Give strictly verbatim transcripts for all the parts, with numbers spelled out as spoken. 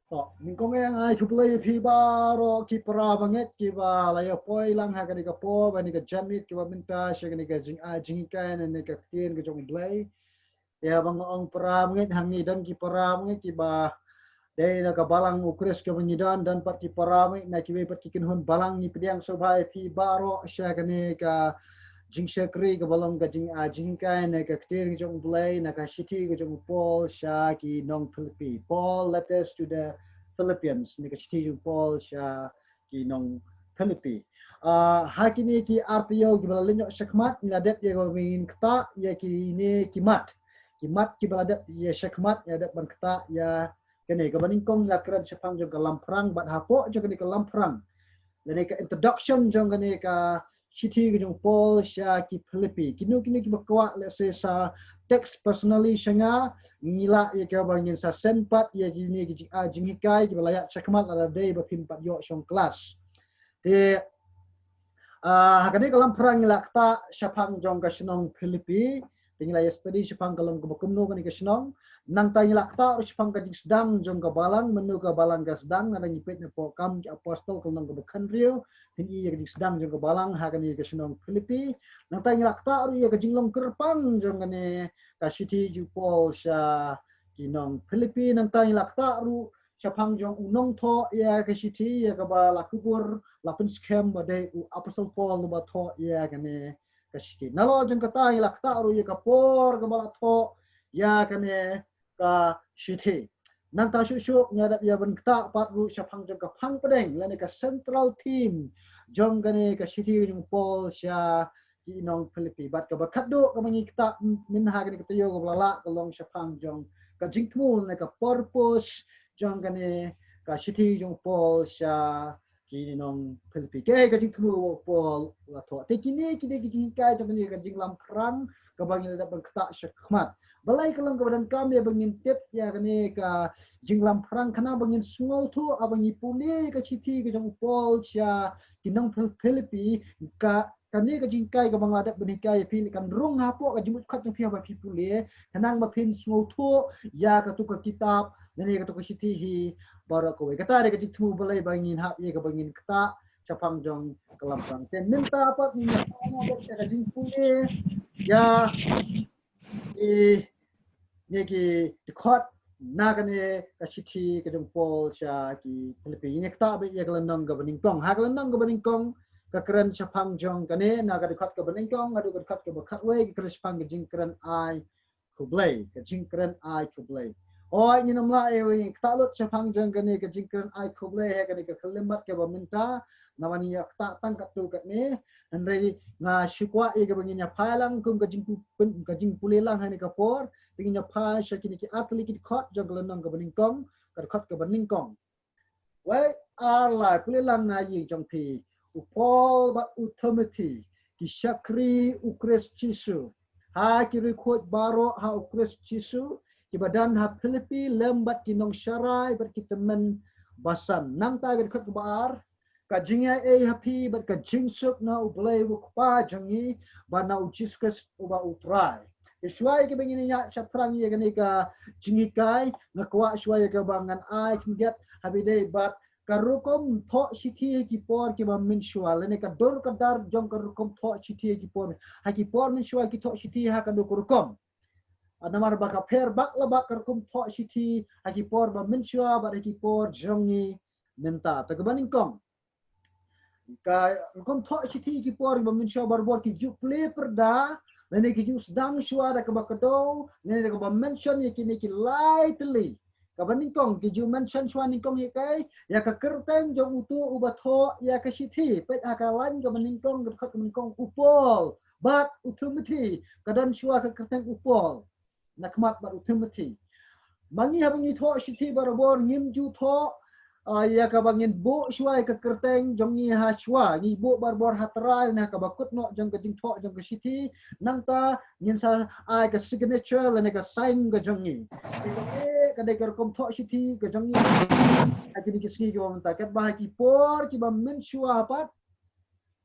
To, nyngkong eh nga ai khublei ïa phi baroh ki para bangeit kiba la ïa poi lang ha kane ka por, ba kane ka janmiet kaba mynta sha kane ka jingai jinghikai na kane ka ktien ka jong U Blei. Ïa ba nga ong para bangeit, hangne don ki para bangeit kiba dei na ka balang U Khrist kaba ngi don, don pat ki para bangeit na kiwei pat ki kynhun balang. Ngi pdiang sngewbha ïa phi baroh sha kane ka jingshakri kaba long ka jingai jinghikai na ka ktien ka jong U Blei, na ka shithi ka jong u Paul sha ki nong Philippi. Paul, letters to the Philippians, na ka shithi jong u Paul sha ki nong Philippi. Ah, ha kine ki ar taïew kiba la leit noh shakhmat, ngi la dep ïa kaba ngin ktah ïa kine ki mat. Ki mat kiba la dep ïa shakhmat, ngi la dep ban ktah ïa kane. Kaba nyngkong ngi la kren shaphang jong ka lamphrang, bad hapoh jong kane ka lamphrang, lane ka introduction jong kane ka shithi ka jong u Paul sha ki Philippi. Kino kino kiba kwah, let's say, sa text personally sha nga, ngi lah ïa kaba ngin sa send pat ïa kine ki jing, ah, jinghikai kiba la ïaid shakhmat, lada dei ba phin pat ïoh shong klas. Te, ah, ha kane ka lamphrang ngi la ktah shaphang jong ka shnong Philippi. Te ngi la ïa study shaphang ka long kaba kumno kane ka shnong. Nangta ngi la ktah ruh shaphang ka jingsdang jong ka balang, mynno ka balang ka sdang, lada ngi peit na Pyrkhat ki Apostol ka lynnong kaba khathynriew, phin ïohi ïa ka jingsdang jong ka balang ha kane ka shnong Philippi. Nangta ngi la ktah ruh ïa ka jinglong kyrpang jong kane ka shithi jong u Paul sha ki nong Philippi. Nangta ngi la ktah ruh shaphang jong u nongthoh ïa ka shithi, ïa kaba la kubur, la pynskhem ba dei u Apostol Paul uba thoh ïa kane ka shithi. Nalor jong kata ngi la ktah ruh ïa ka por kaba la thoh ïa kane ka shithi. Nangta shuh shuh ngi la dep ïa ban ktah pat ruh shaphang jong ka phang pdeng, lane ka central theme jong kane ka shithi jong u Paul sha ki nong Philippi. Bad kaba khatduh kaba ngi ktah mynta ha kane ka taïew kaba la lah ka long shaphang jong ka jingthmu, lane ka purpose jong kane ka shithi jong u Paul sha ki nong Philippi. Kaei ka jingthmu kaba u Paul u la thoh? Te kine, kine ki jinghikai jong kane ka jinglamphrang kaba ngi la dep ban ktah shakhmat. Balei ka long kaba donkam ïa ba ngin tip ïa kane ka jinglamphrang? Khnang ba ngin sngewthuh haba ngi pule ka shithi ka jong u Paul sha ki nong Phil-, Philippi, ka, kane ka jinghikai kaba nga la dep ban hikai ïa phi kan rung hapoh ka jingmut khot jong phi haba phi pule, khnang ba phin sngewthuh ïa kato ka kitab, lane kato ka shithi hi baroh kawei. Kata dei ka jingthmu balei ba ngin hap ïa kaba ngin ktah shaphang jong ka lamphrang. Te mynta pat ngin ïa phai noh beit sha ka jingpule ïa ki, ne ki dkhot na kane ka shithi ka jong u Paul sha ki Philippi. Ngin ïa ktah beit ïa ka lynnong kaba nyngkong. Ha ka lynnong kaba nyngkong ka kren shaphang jong kane, na ka dkhot kaba nyngkong haduh ka dkhot kaba khatwei ka kren shaphang ka jingkren ai khublei, ka jingkren ai khublei. Oi, ngin ym lah ïa ba ngin ktah lut shaphang jong kane ka jingkren ai khublei ha kane ka khyllipmat kaba mynta, namar ngi ïa ktah tang katto katne. Hynrei nga shu kwah ïa kaba ngin ïa phai lang kum ka jingpu-, ka jingpule lang ha kane ka por. Te ngin ïa phai sha kine ki artylli ki dkhot jong ka lynnong kaba nyngkong, ka dkhot kaba nyngkong. Wei, ar, lai, pule lang na ïing jong phi. U Paul bad u Timothy, ki shakri u Khrist Jisu, ha ki riewkhuid baroh ha u Khrist Jisu, kiba don ha Philippi, lem bad ki nongsharai bad ki tymmen basan. Nangta ka dkhot kaba ar, ka jingaiei ha phi bad ka jingsuk na U Blei U Kpa jong ngi bad na U Jisu Khrist uba U Trai. Te shuwa ïa kaba ngin ïa shaphrang ïa kane ka jinghikai, nga kwah shuwa ïa kaba ngan ai khyndiat ha ba ïadei bad ka rukom thoh shithi ha ki por kiba mynshuwa, lane ka dur ka dar jong ka rukom thoh shithi ha ki por, ha ki por mynshuwa ki thoh shithi ha kano ka rukom. Namar ba ka pher bak la bak ka rukom thoh shithi ha ki por ba mynshuwa bad ha ki por jong ngi mynta. Te kaba nyngkong, ka rukom thoh shithi ki por ba mynshuwa barabor ki ju plie pyrda, lane ki ju sdang shuwa da kaba kdew, lane da kaba mention ïa kine ki lai tylli. Kaba nyngkong, ki ju mention shuwa nyngkong ïa kaei, ïa ka kyrteng jong uto uba thoh ïa ka shithi. Peit ha ka lain kaba nyngkong, ka dkhot kaba nyngkong, u Paul bad u Timothy, ka don shuwa ka kyrteng u Paul na khmat bad u Timothy. Ma ngi haba ngi thoh shithi barabor ngim ju thoh, ah, ïa kaba ngin buh shuwa ïa ka kyrteng jong ngi ha shuwa, ngi buh barabor ha trai, na kaba kut noh jong ka jingthoh jong ka shithi, nangta ngin sa ai ka signature lane ka sign ka jong ngi. Te ka dei ka rukom thoh shithi ka jong ngi ha kine ki sngi kiba mynta, katba ha ki por kiba mynshuwa pat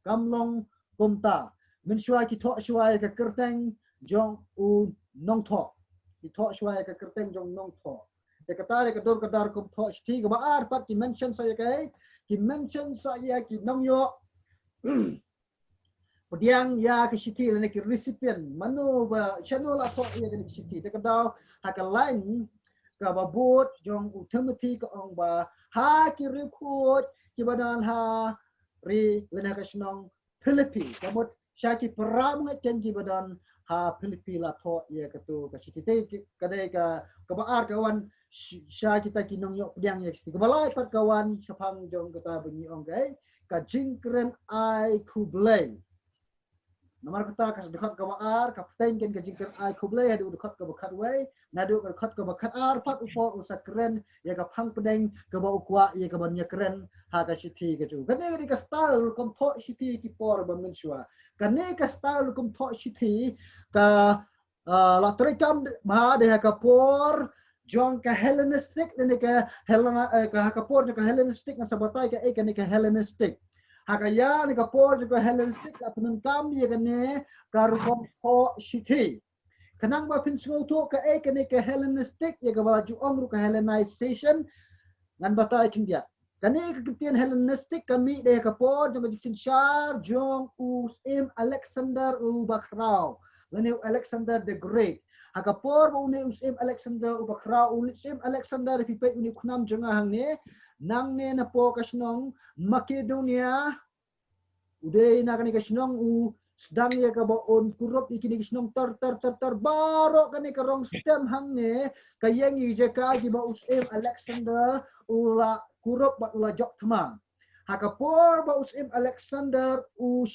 kam long kumta. Mynshuwa ki thoh shuwa ïa ka kyrteng jong u nongthoh. Ki thoh shuwa ïa ka kyrteng jong u nongthoh. Te kata ka dur ka dar rukom thoh shithi. Kaba ar pat ki mention sa ïa kaei, ki mention sa ïa ki nongïoh pdiang ïa ka shithi lane ki recipient, mano ba shano la thoh ïa kane ka shithi. Te ka dei ha ka line kaba bud jong u Timothy ka ong ba ha ki riewkhuid kiba don ha ri lane ha ka shnong Philippi, ka mut sha ki para bangeit kein kiba don ha Philippi la thoh ïa kato ka shithi. Te ka dei ka, kaba ar ka wan sha kita ki nongïoh pdiang ïa ka shithi. Kaba lai pat ka wan shaphang jong kata ba ngi ong kaei, ka jingkren ai khublei. Namar kata ka dkhot kaba ar ka pateng kein ka jingkren ai khublei haduh dkhot kaba khatwei, naduh ka dkhot kaba khatar pat u Paul u sa kren ïa ka phang pdeng kaba u kwah ïa kaban ïakren ha ka shithi ka jong u. Kane ka dei ka style rukom thoh shithi ki por ba mynshuwa. Kane ka style rukom thoh shithi ka la treikam bha de ha ka por jong ka Hellenistic lane ka Hellena, eh, ka ha ka por jong ka Hellenistic, ngan sa batai kaei kane ka Hellenistic. Ha ka ïa ne ka por jong ka Hellenistic la pyndonkam ïa kane ka rukom thoh shithi. Khnang ba phin sngewthuh kaei kane ka Hellenistic ïa kaba ju ong ruh ka Hellenization, ngan batai khyndiat. Kane ka ktien Hellenistic ka mih de ha ka por jong ka jingsynshar jong u Syiem Alexander u Bakhraw lane u Alexander the Great. Ha ka por ba une u Syiem Alexander u Bakhraw, u Syiem Alexander, phi peit une u khnam jong nga hangne, nangne na poh ka shnong Makedonia, u dei na kane ka shnong u sdang ïa kaba un kurup ïa kine ki shnong ter ter ter ter, baroh kane ka rong stem hangne ka ïeng ïa ki jaka kiba u Syiem Alexander u la kurup bad u la jop thma. Ha ka por ba u Syiem Alexander u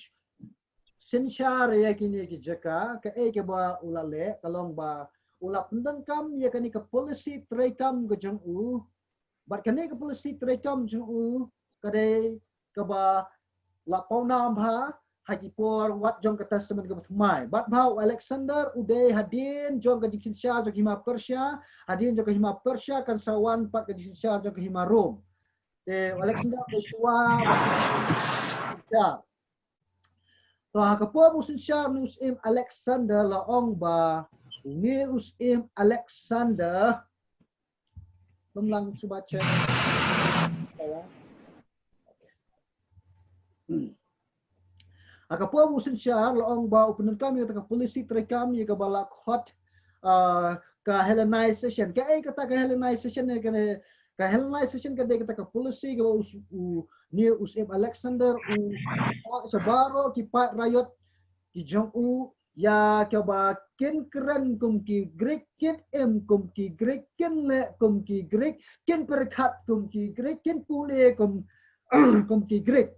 synshar ïa kine ki jaka, kaei kaba u la leh ka long ba u la pyndonkam ïa kane ka policy treikam ka jong u. Bad kane ka policy treikam jong u ka dei kaba la pawnam bha ha ki por wat jong ka Testament kaba thymmai. Bad bha u Alexander u dei hadien jong ka jingsynshar jong ka hima Persia, hadien jong ka hima Persia kan sa wan pat ka jingsynshar jong ka hima Rome. Te u Alexander u dei shuwa bad synshar. To ha ka por u synshar une u Syiem Alexander la ong ba une u Syiem Alexander Lum lang suba check. Ha ka por u synshar la ong ba u pyndonkam ïa kata ka policy treikam ïa kaba la khot, ah, ka Hellenization. Kaei kata ka Hellenization ne, ka Hellenization ka dei kata ka policy kaba u, u, une u Syiem Alexander u, ah, sha baroh ki paid raiot ki jong u ïa kaba kin kren kum ki Greek, kin im kum ki Greek, kin leh kum ki Greek, kin pyrkhat kum ki Greek, kin pule kum, kum ki Greek.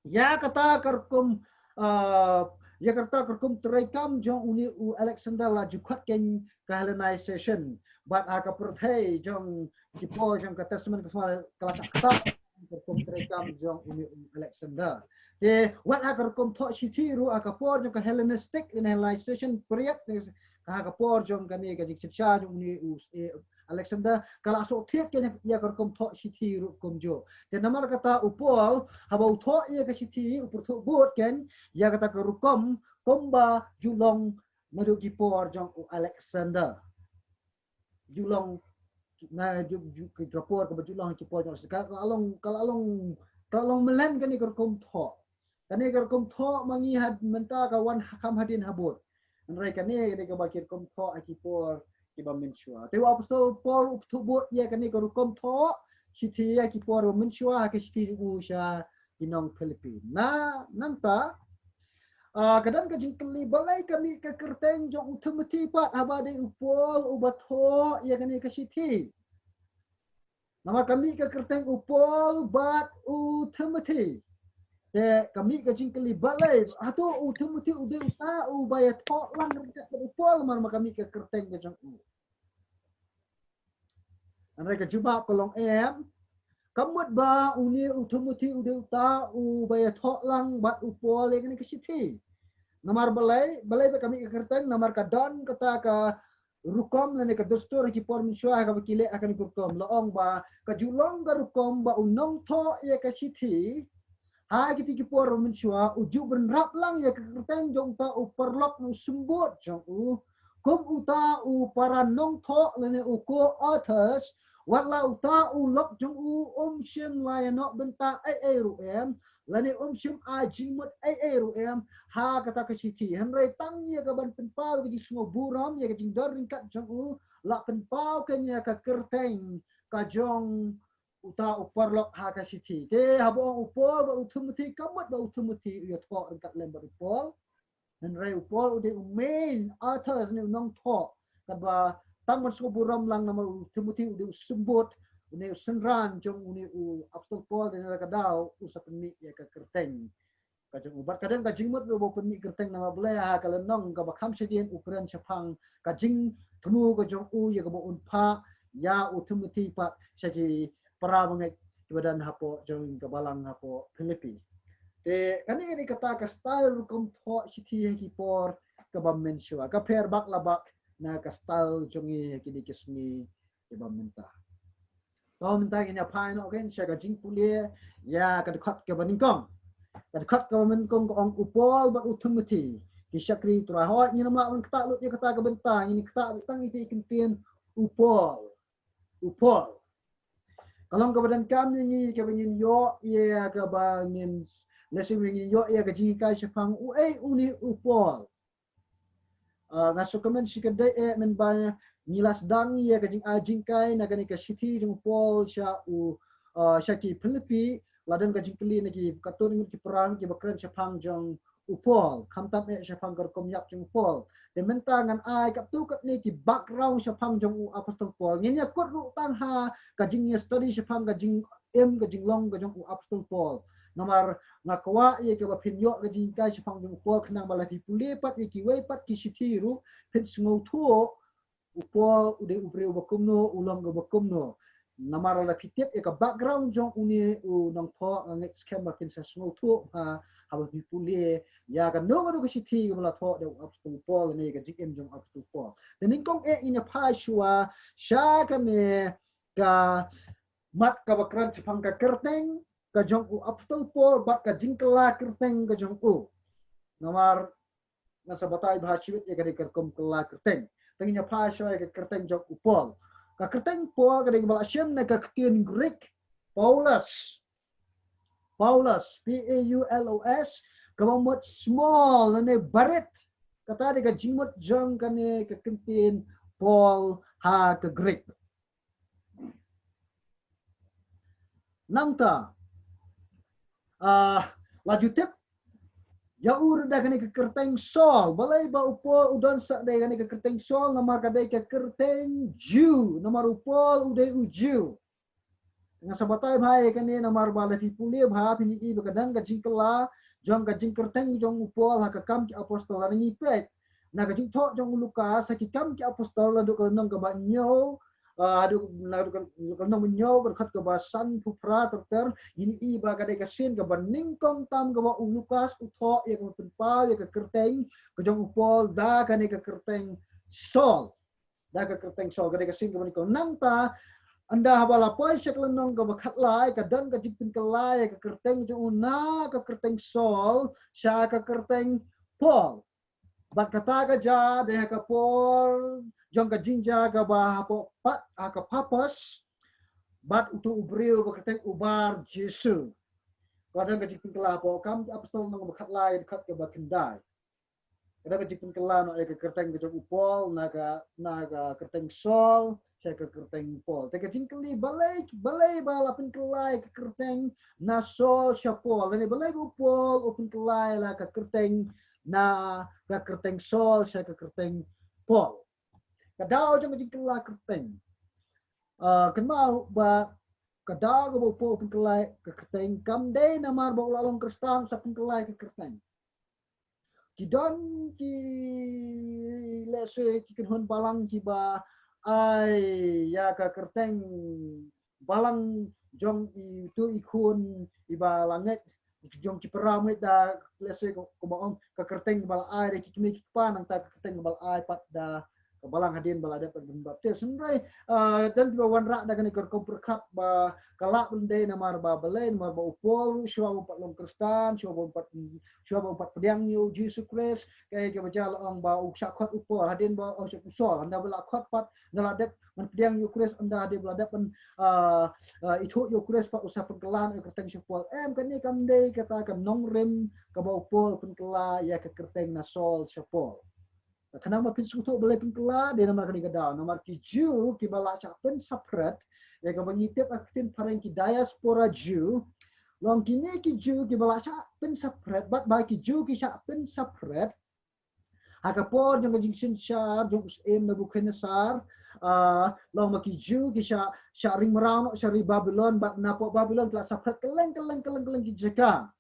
Ïa kata ka rukom, ah, ïa kata ka rukom treikam jong une u Alexander la ju khot kein ka Hellenization. Bad ha ka pyrthei jong ki por jong ka Testament ka la shah ktah ka rukom treikam jong une u Alexander. Te wat ha ka rukom thoh shithi ruh ha ka por jong ka Hellenistic, Hellenization period, ha ka por jong kane ka jingsynshar jong une u, eh, Alexander, ka la shu thied kein ïa ka rukom thoh shithi ruh kumjuh. Te namar kata u Paul haba u thoh ïa ka shithi u pyrthuh bud kein ïa kata ka rukom kumba ju long naduh ki por jong u Alexander. Ju long na ju, ju, ki, ka por kaba ju long ki por jong ka, ka la long, ka la long, ka la long mlien kane ka rukom thoh. Kane ka rukom thoh ma ngi had mynta ka wan ha kham hadien habud. Hynrei kane ka dei kaba ki rukom thoh ha ki por kiba mynshuwa. Te u Apostol Paul u pyrthuh bud ïa kane ka rukom thoh shithi ha ki por ba mynshuwa ha ka shithi u sha ki nong Philippi. Na nangta, ah, ka don ka jingkylli balei ka mih ka kyrteng jong u Timothy pat haba dei u Paul uba thoh ïa kane ka shithi. Namar ka mih ka kyrteng u Paul bad u Timothy. Te ka mih ka jingkylli balei hato u Timothy u dei uta uba ïathoh lang ryngkat bad u Paul namar ka mih ka kyrteng ka jong u. Hynrei ka jubab ka long em. Ka mut ba une u Timothy u dei uta uba ïathoh lang bad u Paul ïa kane ka shithi. Namar balei, balei ba ka mih ka kyrteng, namar ka don kata ka rukom lane ka dustur ha ki por mynshuwa ha kaba ki leh ha kane ka rukom. La ong ba ka ju long ka rukom ba u nongthoh ïa ka shithi ha kiti ki por mynshuwa u ju bynrap lang ïa ka kyrteng jong uta u paralok ne u symbud jong u, kum uta u para nongthoh lane u co-authors, wat la uta u lok jong u um shym la ïa noh bynta ei ei ruh em, lane um shym ai jingmut ei ei ruh em ha kata ka shithi. Hynrei tang ïa ka ban pynpaw ka jingsngewburom ïa ka jingdon ryngkat jong u, la pynpaw kein ïa ka kyrteng ka jong uta u paralok ha ka shithi. Te haba ong u Paul bad u Timothy, kam mut ba u Timothy u ïathoh ryngkat lem bad u Paul. Hynrei u Paul u dei u main author, ne u nongthoh. Katba tang ban sngewburom lang, namar u Timothy u dei u symbud, u ne u synran jong u ne u apostol Paul, te na ka daw u sa pynmih ïa ka kyrteng ka jong u. Bad ka don ka jingmut ruh ba u pynmih kyrteng, namar balei? Ha ka lynnong kaba kham shadien u kren shaphang ka jingthmu ka jong u ïa kaba un phah ïa u Timothy pat sha ki para bangeit kiba don hapoh jong ka balang hapoh Philippi. Te kane ka dei kata ka style rukom thoh shithi ha ki por kaba mynshuwa, ka pher bak la bak na ka style jong ngi ha kine ki sngi kiba mynta. To mynta ngin ïa phai noh kein sha ka jingpule ïa ka dkhot kaba nyngkong. Ka dkhot kaba nyngkong ka ong u Paul bad u Timothy, ki shakri Trai. Hooid, ngin ym lah ban ktah lut ïa kata ka bynta, ngin ktah tang ïa ki ktien u Paul. U Paul. Ka long kaba donkam ïa ngi kaba ngin ïoh ïa kaba ngin, lehse ngin ïoh ïa ka jinghikai shaphang uei une u Paul. Ah, nga sngewkmen shikatdei eh mynba ngi la sdang ïa ka jingai jinghikai na kane ka shithi jong u Paul sha u, ah, sha ki Philippi, la don ka jingkylli na ki katto ngut ki para kiba kren shaphang jong u Paul, khamtam eh shaphang ka rukom ïap jong u Paul. Te mynta ngan ai katto katne ki background shaphang jong u apostol Paul. Ngin ïa kut ruh tang ha ka jingïa study shaphang ka jing im ka jinglong ka jong u apostol Paul. Namar nga kwah ïa kaba phin ïoh ka jinghikai shaphang jong u Paul, khnang ba la phi pule pat ïa kiwei pat ki shithi ruh phin sngewthuh u Paul u dei u briew ba kumno, u long kaba kumno. Namar la phi tip ïa ka background jong une u nongthoh, nga ngeit skhem ba phin sa sngewthuh ha, haba phi pule ïa kano kano ka shithi kaba la thoh da u apostol Paul ne ka jingim jong u apostol Paul. Te nyngkong eh ngin ïa phai shuwa sha kane ka mat kaba kren shaphang ka kyrteng ka jong u apostol Paul bad ka jingkylla kyrteng ka jong u. Namar ngan sa batai bha shibit ïa ka dei ka rukom kylla kyrteng. Te ngin ïa phai shuwa ïa ka kyrteng jong u Paul. Ka kyrteng Paul ka dei kaba la shim na ka ktien Greek Paulus. Paulus, P A U L O S, kaba mut small, lane barit. Kata dei ka jingmut jong kane ka ktien Paul ha ka Greek. Nangta, ah, la ju tip ïa u ruh da kane ka kyrteng Saul. Balei ba u Paul u don sa da kane ka kyrteng Saul? Namar ka dei ka kyrteng Jiw. Namar u Paul u dei u Jiw. Nga sa batai bha ïa kane namar ba la phi pule bha phin ïohi ba ka don ka jingkylla jong ka jingkyrteng jong u Paul ha ka Kam ki Apostol. Lada ngi peit na ka jingthoh jong u Lukas ha ki Kam ki Apostol, naduh ka lynnong kaba hynñiew, ah, haduh, naduh ka, ka lynnong ba hynñiew, ka dkhot kaba sanphew phra ter ter, ngin ïohi ba ka dei ka sien kaba nyngkong tam kaba u Lukas u thoh ïa kaba pynpaw ïa ka kyrteng ka jong u Paul da kane ka kyrteng Saul. Da ka kyrteng Saul, ka dei ka sien kaba nyngkong. Nangta, ynda haba la poi sha ka lynnong kaba khatlai, ka don ka jingpynkylla ïa ka kyrteng jong u na ka kyrteng Saul sha ka kyrteng Paul. Bad kata ka jia dei ha ka por jong ka jingjia kaba hapoh Pat, ha ka Paphos, bad uto u briew ba kyrteng u Bar Jisu. Ka don ka jingpynkylla hapoh Kam ki Apostol lynnong kaba khatlai, dkhot kaba khyndai. Ka don ka jingpynkylla noh ïa ka kyrteng ka jong u Paul na ka, na ka kyrteng Saul sha ka kyrteng Paul. Te ka jingkylli, balei, balei ba la pynkylla ïa ka kyrteng na Saul sha Paul? Lane balei ba u Paul u pynkylla ïa la ka kyrteng na ka kyrteng Saul sha ka kyrteng Paul? Ka daw jong ka jingkylla kyrteng. Ah, kynmaw ba ka daw kaba u Paul u pynkylla ïa ka kyrteng kam dei namar ba u la long Khristan sa pynkylla ïa ka kyrteng. Ki don ki, lehse ki kynhun balang kiba ai ïa ka kyrteng balang jong ito i khun iba la ngeit, jong ki para bangeit da, lehse ko, kumba ong, ka kyrteng ba la ai da ki kmie ki kpa, nangta ka kyrteng ba la ai pat da Ka balang hadien ba la dep ban baptis. Hynrei, ah, don kiba wanrah da kane ka rukom pyrkhat ba ka lah ban dei namar ba balei, namar ba u Paul ruh shuwa ba um pat long Khristan, shuwa ba um pat, shuwa ba um pat pdiang ïa u Jisu Khrist, kaei kaba jia la ong ba u shah khot u Paul, hadien ba u shah u Saul, ynda ba la khot pat, ynda la dep ban pdiang ïa u Khrist, ynda hadien ba la dep ban, ah, ah, ithuh ïa u Khrist pat u sa pynkylla ïa ka kyrteng sha Paul. Em, kane kam dei kata ka nongrim kaba u Paul pynkylla ïa ka kyrteng na Saul sha Paul. Khnang ba phin sngewthuh balei pynkylla, dei namar kane ka daw, namar ki Jiw kiba la shah pynsaphriang, ïa kaba ngi tip ha ka ktien phareng ki diaspora Jiw. Long kine ki Jiw kiba la shah pynsaphriang, bad ba ki Jiw ki shah pynsaphriang ha ka por jong ka jingsynshar jong u syiem Nebukhadnessar, ah, long ba ki Jiw ki shah, shah ring mraw noh sha ri Babilon, bad napoh Babilon ki la saphriang kylleng, kylleng, kylleng, kylleng ki jaka.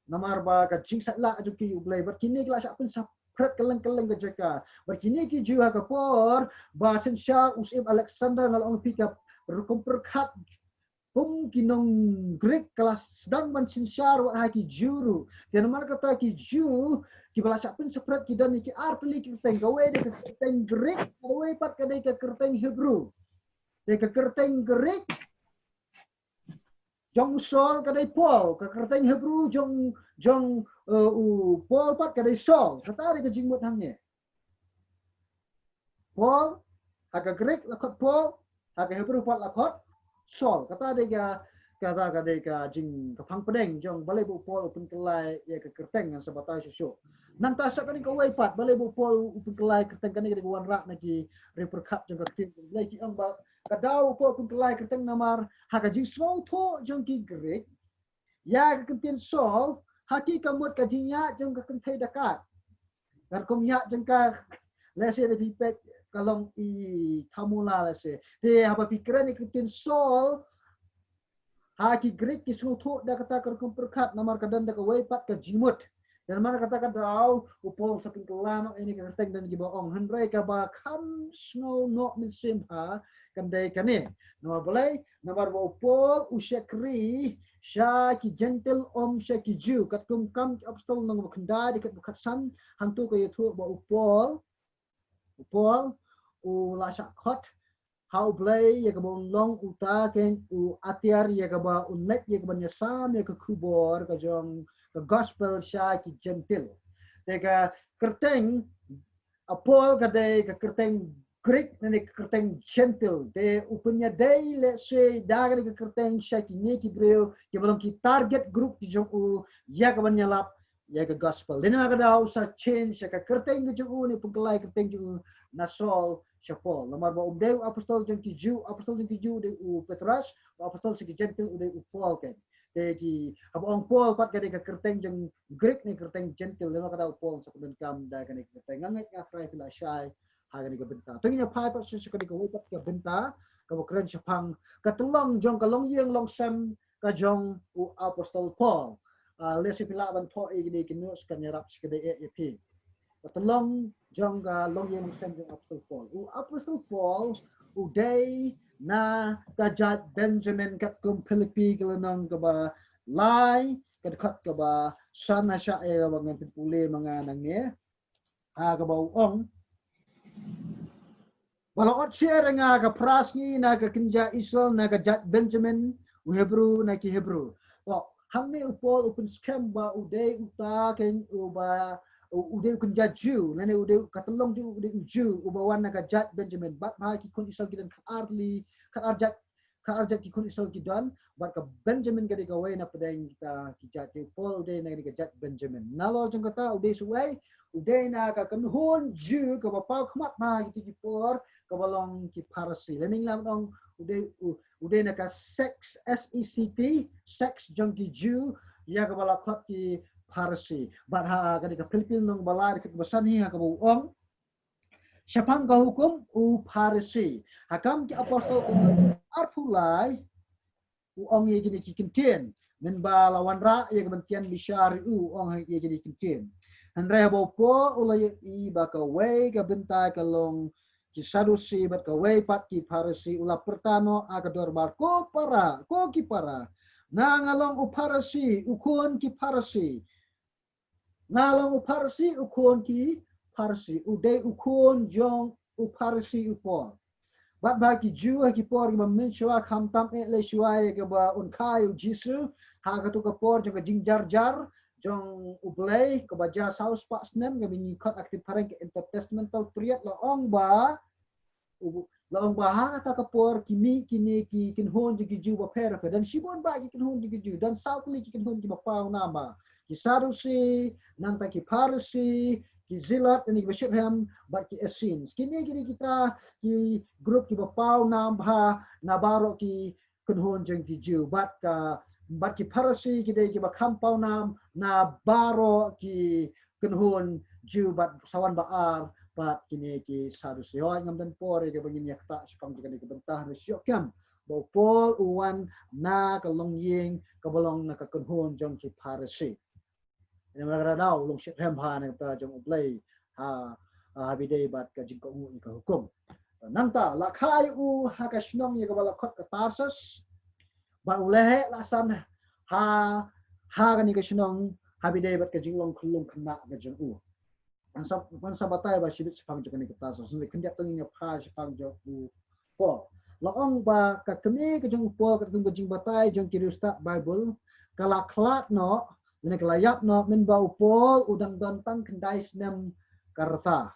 Namar ba ka jingsaitlah jong ki ïa u Blei, bad kine ki la shah pynsaphriang kylleng, kylleng ki jaka. Bad kine ki Jiw ha ka por ba synshar u syiem Alexander, nga la ong ïa phi, ka rukom pyrkhat kum ki nong Greek ka la sdang ban synshar wat ha ki Jiw ruh. Te namar kata ki Jiw kiba la shah pynsaphriang ki don ïa ki artylli ki kyrteng, kawei dei ka kyrteng Greek, kawei pat ka dei ka kyrteng Hebrew. Dei ka kyrteng Greek jong u Saul ka dei Paul, ka kyrteng Hebrew jong, jong, eh, u Paul pat ka dei Saul. Kata dei ka jingmut hangne. Paul, ha ka Greek la khot Paul, ha ka Hebrew pat la khot Saul. Kata dei ka, kata ka dei ka jing, ka phang pdeng jong balei ba u Paul u pynkylla ïa ka kyrteng, ngan sa batai shuh shuh. Nangta sa kane kawei pat, balei ba u Paul u pynkylla ïa ka kyrteng, kane ka dei ka wanrah na ki riewpyrkhat jong ka ktien. Balei ki ong ba ka daw u Paul u pynkylla ïa ka kyrteng, namar ha ka jingsngewthuh jong ki Greek ïa ka ktien Saul, ha ki ka mut ka jingïaid jong ka kynthei dakait. Ka rukom ïaid jong ka, lehse da phi peit ka long i Thamula lehse. Te haba phi kren ïa ka ktien Saul, ha ki Greek ki sngewthuh da kata ka rukom pyrkhat, namar ka don da kawei pat ka jingmut. Te namar kata ka daw u Paul sa pynkylla noh ïa kane ka kyrteng, don kiba ong. Hynrei kaba kham sngew noh mynsiem bha kan dei kane. Namar balei? Namar ba u Paul u shakri sha ki Jentil, ym sha ki Jiw. Katkum Kam ki Apostol lynnong ba khyndai dkhot ba khatsan, hangto ka ïathuh ba u Paul, u Paul u la shah khot ha u Blei ïa kaba un long uta ken u atiar ïa kaba un leit ïa kaban ïasam ïa ka khubor ka jong ka gospel sha ki Jentil. Te ka kyrteng, a, Paul ka dei ka kyrteng Greek, ne ka kyrteng Jentil. Te u pynïadei lehse da kane ka kyrteng sha kine ki briew kiba long ki target group ki jong u ïa kaban ïalap ïa ka gospel. Dei na ka daw sa change ïa ka kyrteng ka jong u, ne pynkylla ïa ka kyrteng jong u na Saul sha Paul. Namar ba um dei u apostol jong ki Jiw, apostol jong ki Jiw u dei u Petros, u apostol sha ki Jentil u dei u Paul ken. Te ki, haba ong Paul pat ka dei ka kyrteng jong Greek ne kyrteng Jentil, dei na ka daw u Paul sa pyndonkam da kane ka kyrteng. Nga ngeit nga khreh phi la shai ha kane ka bynta. To ngin ïa phai pat sha kane kawei pat ka bynta kaba kren shaphang ka tyllong jong ka longïing longsem ka jong u apostol Paul. Ah, lehse phi lah ban thoh ïa kine ki notes, kan ïarap shikatdei ïa phi. Ka tyllong jong ka longïing longsem jong u apostol Paul. U apostol Paul u dei na ka jait Benjamin, katkum Philippi ka lynnong kaba lai ka dkhot kaba san, ha sha ïa kaba ngan pynpule ma nga nangne. Ha kaba u ong, ba la ot sha nga ka phra sngi na ka kynja Israel na ka jait Benjamin, u Hebru na ki Hebru. To hangne u Paul u pynskhem ba u dei uta ken uba u, u dei u kynja Jiw, lane u dei ka tyllong jong u, u dei u Jiw uba wan na ka jait Benjamin. Bad ba ki khun Israel ki don khatar tylli, khatar jait, khatar jait ki khun Israel ki don, bad ka Benjamin ka dei kawei na pdeng kita ki jait. Te u Paul u dei na ka jait Benjamin. Nalor jong kata u dei sa uwei, u dei na ka kynhun Jiw kaba paw khmat ha kiti ki por kaba long ki Pharisi. Lane ngi lah ban ong u dei u, u dei na ka sect, S E C T, sect jong ki Jiw ïa kaba la khot ki Pharisi. Bad ha kane ka Philippi lynnong ba lai dkhot ba san hi ha kaba u ong, shaphang ka hukum u Pharisi. Ha Kam ki Apostol arphew lai u ong ïa kine ki kyntien. Mynba la wanrah ïa ka ban tian bishar ïa u, u ong ïa kine ki kyntien. Hynrei haba u Paul u la ïohi ba kawei ka bynta ka long ki Sadusi bad kawei pat ki Pharisi, u la pyrta noh ha ka dorbar, ko para, ko ki para, nga nga long u Pharisi, u khun ki Pharisi. Nga long u Pharisi, u khun ki Pharisi. U dei u khun jong u Pharisi u Paul. Bad ba ki Jiw ha ki por kiba mynshuwa, khamtam eh lei shuwa ïa kaba un kha ïa u Jisu, ha katu ka por jong ka jingjarjar jong U Blei kaba jia saw spah snem, kaba ngi khot ha ka ktien phareng ka intertestamental period, la ong ba, u, la ong ba ha kata ka por ki mih kine ki kynhun jong ki Jiw bapher bapher. Don shibun bah ki kynhun jong ki Jiw, don saw tylli ki kynhun kiba paw nam, ba ki Sadusi, nangta ki Pharisi, ki Zealot, kine kiba shitrhem, bad ki Essenes. Kine ki dei kita ki group kiba paw nam bha na baroh ki kynhun jong ki Jiw. Bad ka, bad ki Pharisi ki dei kiba kham paw nam na baroh ki kynhun Jiw, bad sa wan ba ar pat kine ki Sadusi. Hooid, ngam don por ïa kaba ngin ïa ktah shaphang jong kane ka bynta, hynrei shu ïoh kem ba u Paul u wan na ka longïing kaba long na ka kynhun jong ki Pharisi. Namar kata ka daw u long shitrhem ha na ka bynta jong U Blei ha, ha, ha ba ïadei bad ka jingkohnguh ïa ka hukum. Nangta la kha ïa u ha ka shnong ïa kaba la khot ka Tarsus, bad u leheh la san ha, ha kane ka shnong ha ba ïadei bad ka jinglong khyllung khynnah ka jong u. Ngan sa, ngan sa batai ba shibit shaphang jong kane ka Tarsus, hynrei khyndiat to ngin ïa phai shaphang jong u Paul. La ong ba ka kmie ka jong u Paul, katkum ka jingbatai jong ki riewstad Baibl, ka la khlad noh, lane ka la ïap noh mynba u Paul u dang don tang khyndai snem ka rta.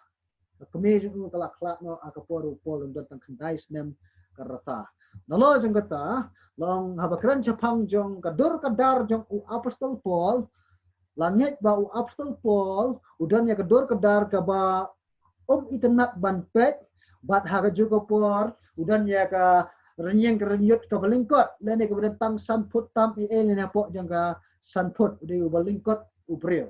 Ka kmie jong u ka la khlad noh ha ka por u Paul u dang don tang khyndai snem ka rta. Nalor jong kata, la ong haba kren shaphang jong ka dur ka dar jong u Apostol Paul, la ngeit ba u Apostol Paul u don ïa ka dur ka dar kaba um itynnad ban peit, bad ha kajuh ka por u don ïa ka rynïeng ka ryniut kaba lyngkot, lane kaba don tang san phut tam eh, lane hapoh jong ka san phut, u dei uba lyngkot u briew.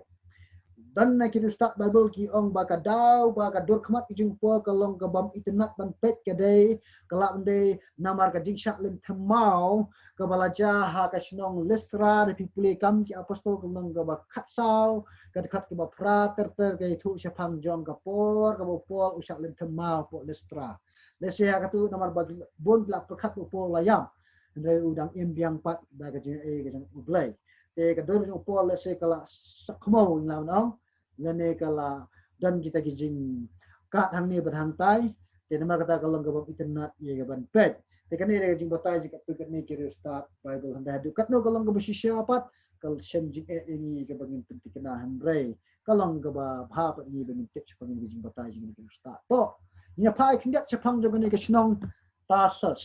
Don na ki riewstad Baibl ki ong ba ka daw ba ka dur khmat ka jong u Paul ka long kaba um itynnad ban peit ka dei, ka lah ban dei namar ka jingshah lynthem maw kaba la jia ha ka shnong Listra. Da phi pule Kam ki Apostol ka lynnong kaba khatsaw, ka dkhot kaba phra ter ter, ka ïathuh shaphang jong ka por kaba u Paul u shah lynthem maw hapoh Listra. Lehse ha katu namar ba bun ki la pyrkhat ba u Paul la ïap, hynrei u dang im biang pat da ka jingaiei ka jong U Blei. Te ka dur jong u Paul lehse ka la sakmaw, ngi lah ban ong, lane ka la don kita ki jingkat hangne bad hangtai, te namar kata ka long kaba um itynnad ïa ka ban peit. Te kane dei ka jingbatai jong katto katne ki riewstad Baibl. Hynrei haduh katno ka long kaba shisha pat, ka shem jingeh ïa ngi kaba ngin pynthikna, hynrei ka long kaba bha pat ïa ngi ba ngin tip shaphang kine ki jingbatai jong ki riewstad. To, ngin ïa phai khyndiat shaphang jong kane ka shnong Tarsus,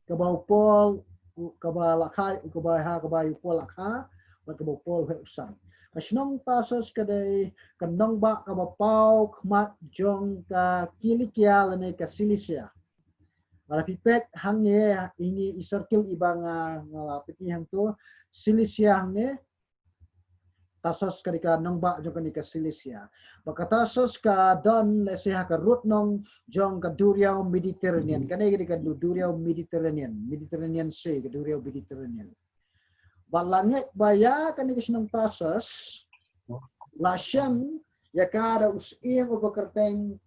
kaba u Paul, u, kaba la kha, u, kaba ha, kaba u Paul la kha, bad kaba u Paul u heh u san. Ka shnong Tarsus ka dei ka nongbah kaba paw khmat jong ka Kilikia lane ka Silisia. Lada phi peit hangne, ine i circle iba nga, nga la peit ïa hangto, Silisia hangne, Tarsus ka dei ka nongbah jong kane ka Silisia. Bad ka Tarsus ka don lehse ha ka rud nong jong ka duriaw Mediterranean. Kane ka dei ka du-, duriaw Mediterranean, Mediterranean Sea, ka duriaw Mediterranean. Bad la ngeit ba ïa kane ka shnong Tarsus la shem ïa ka da u syiem uba kyrteng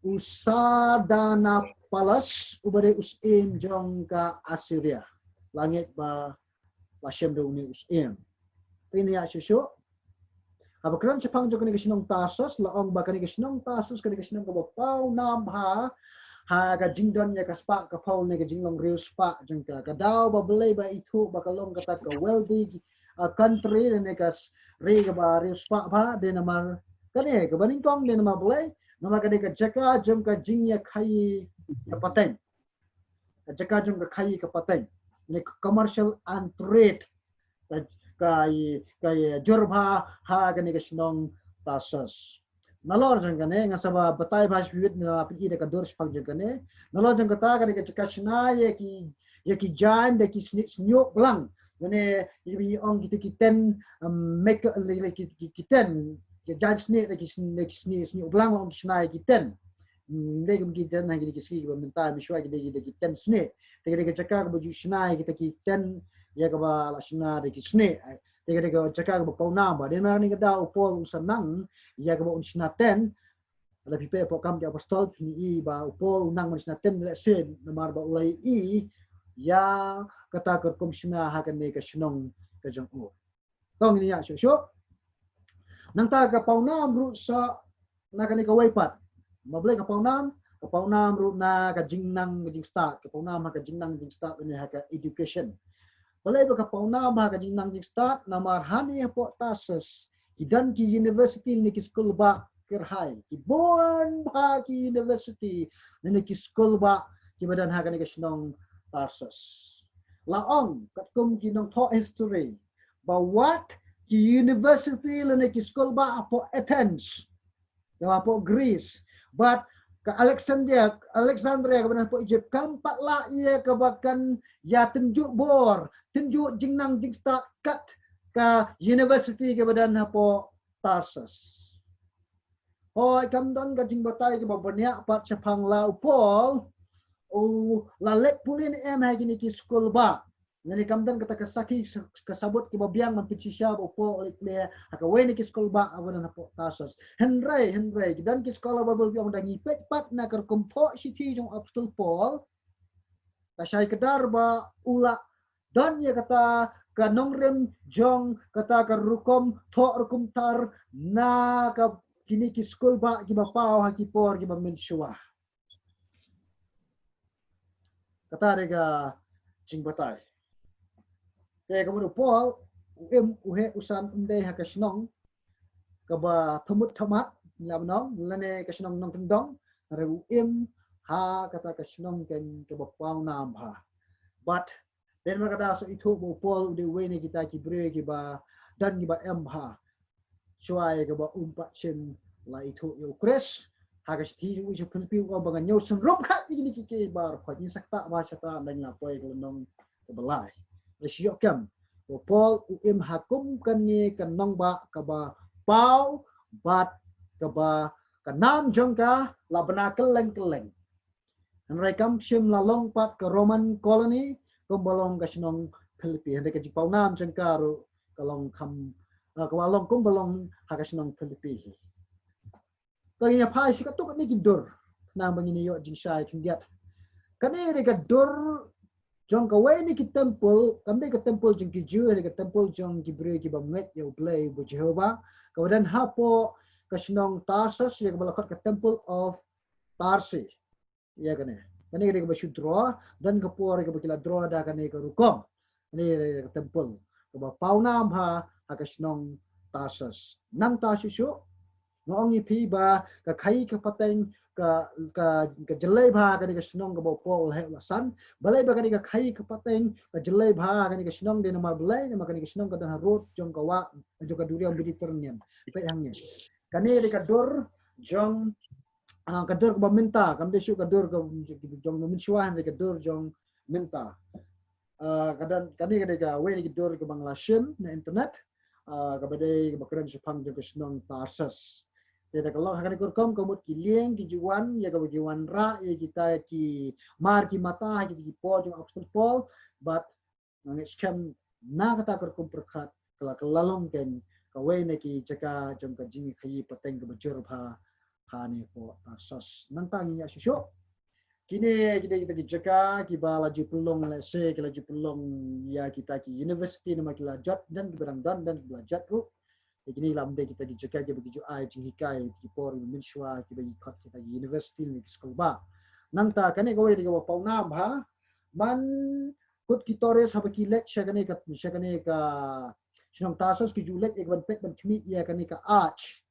u Sardanapalus, uba dei u syiem jong ka Assyria. La ngeit ba la shem da une u syiem. Te ngin ïa shu shu. Haba kren shaphang jong kane ka shnong Tarsus, la ong ba kane ka shnong Tarsus ka dei ka shnong kaba paw nam bha ha ka jingdon ïa ka spah ka phew ne ka jinglong riewspah jong ka. Ka daw ba balei ba ithuh ba ka long kata ka wealthy, uh, country, lane ka s-, ri kaba riewspah bha, dei namar kane, kaba nyngkong dei namar balei, namar ka dei ka jaka jong ka jingïakhaïi ka pateng. Ka jaka jong ka khaïi ka pateng, ne ka commercial and trade, ka, ka, ka jur bha ha kane ka shnong Tarsus. Nalor jong kane, nga sa ba batai bha shibit, nga pyn-i da ka dur shaphang jong kane. Nalor jong kata ka dei ka jaka shna ïa ki, ïa ki jaiñ da ki snieh shñiuh blang. Lane ïa ki ong kita ki tent, um, maker, ki, ki, ki, ki tent, ki jaiñ snieh da ki sn-, da ki snieh shñiuh blang, la ong ki shna ïa ki tent. Hmm, dei kum ki tent ha kine ki sngi kiba mynta, mynshuwa ki dei, ki dei ki tent snieh. Te ka dei ka jaka kaba ju shna ïa kita ki tent, ïa kaba la shna da ki snieh. Te ka dei ka jaka kaba paw nam bha. Dei namar kane ka daw u Paul u sa nang ïa kaba un shna tent. Lada phi peit hapoh Kam ki Apostol phin i ba u Paul u nang ban shna tent lehse namar ba u la i ïa kata ka rukom shna ha kane ka shnong ka jong u. To ngin ïa shuh shuh. Nangta ka paw nam ruh sa na kane kawei pat. Namar balei ka pawnam, ka pawnam ruh na ka jingnang ka jingstad, ka pawnam ha ka jingnang jingstad ne ha ka education. Balei ba ka pawnam ha ka jingnang jingstad, namar hangne hapoh Tarsus ki don ki university ne ki skul bah kyrhai, ki bun bha ki university ne ki skul bah kiba don ha kane ka shnong Tarsus. La ong katkum ki nongthoh history ba wat ki university lane ki skul bah hapoh Athens, hapoh Greece, bad ka Alexandria, Alexandria kaba na hapoh Egypt, kam pat lah ïa kaba kan ïa tynjuh bor, tynjuh jingnang jingstad kat ka university kaba don hapoh Tarsus. Hooid, kam don ka jingbatai kaba bniah pat shaphang la u Paul u la leit pule ne em ha kine ki skul bah. Ngi ne kam don kata ka sakhi, ka sabut kiba biang ban pynshisha ba u Paul u leit pule ha kawei na ki skul bah ba don hapoh Tarsus. Hynrei, hynrei ki don ki scholar Bible ki ong da ngi peit pat na ka rukom thoh shithi jong u Apostol Paul, ka shai kdar ba u la don ïa kata ka nongrim jong kata ka rukom thoh rukom tar na ka kine ki skul bah kiba paw ha ki por kiba mynshuwa. Kata dei ka jingbatai. Te ka mut u Paul u im u heh u san um dei ha ka shnong kaba thmut thmat, la ba nong lane ka shnong nongkyndong, hynrei u im ha kata ka shnong keiñ kaba pawnam bha. Bad dei namar kata sa ithuh ba u Paul u dei uwei na kita ki briew kiba don kiba em bha. Shuwa ïa kaba um pat shim la ithuh ïa u Khrist ha ka shithi jong u sha Philippi, u ong ba ngan ïoh synrop khat ïa kine kiei kiei baroh. Ngi sa ktah ba shata, dang la poi ka lynnong kaba lai. La shu ïoh kem ba u Paul u im ha kum kane ka nongbah kaba paw bad kaba ka nam jong ka la bna kylleng kylleng. Hynrei kam shym la long pat ka Roman colony kumba long ka shnong Philippi. Hynrei ka jingpawnam jong ka ruh ka long kham, ah, ka long kumba long ha ka shnong Philippi hi. To ngin ïa phai shi katto katne ki dur khnang ba ngin ïoh jingshai khyndiat. Kane dei ka dur jong kawei na ki temple, kam dei ka temple jong ki Jiw, dei ka temple jong ki briew kiba ngeit ïa U Blei uba Jehobah, kaba don hapoh ka shnong Tarsus, ïa kaba la khot ka Temple of Tarsus. Ïa kane, kane ka dei kaba shu draw, don ka por kaba ki la draw da kane ka rukom. Kane ka dei ka temple kaba pawnam bha ha ka shnong Tarsus. Nangta shuh shuh nga ong ïa phi ba ka khaïi ka pateng ka, ka, ka jyllei bha kane ka shnong kaba u Paul u la heh u la san. Balei ba kane ka khaïi ka pateng ka jyllei bha kane ka shnong? Dei namar balei? Namar kane ka shnong ka don harud jong ka wah, jong ka duriaw Mediterranean. Peit hangne. Kane dei ka dur jong, ah, ka dur kaba mynta, kam dei shuh ka dur ka jong mynshuwa, hynrei ka dur jong mynta. Ah, ka don, kane ka dei kawei na ki dur kaba nga la shim na internet, ah, kaba dei kaba kren shaphang jong ka shnong Tarsus. Te da ka long ha kane ka rukom ka mut ki lieng ki ju wan, ïa kaba ki wanrah ïa kita ki mar ki mata ha kita ki por jong u Apostol Paul, bad nga ngeit skhem na kata ka rukom pyrkhat ka la, ka la long keiñ kawei na ki jaka jong ka jingkhaïi pateng kaba jur bha hangne hapoh Tarsus. Nangta ngin ïa shuh shuh. Kine ki dei kita ki jaka kiba la ju pynlong, let's say, ki la ju pynlong ïa kita ki university namar ki la jot, don kiba dang don, don kiba la jot ruh. Te kine ki la ym dei kita ki jaka kiba ki ju ai jinghikai ki por mynshuwa kiba ki khot kita ki university ne ki skul bah. Nangta kane kawei dei kaba pawnam bha. Man kut ki tourist haba ki leit sha kane ka, sha kane ka shnong Tarsus ki ju leit ïa ka ban peit ban khmih ïa kane ka arch,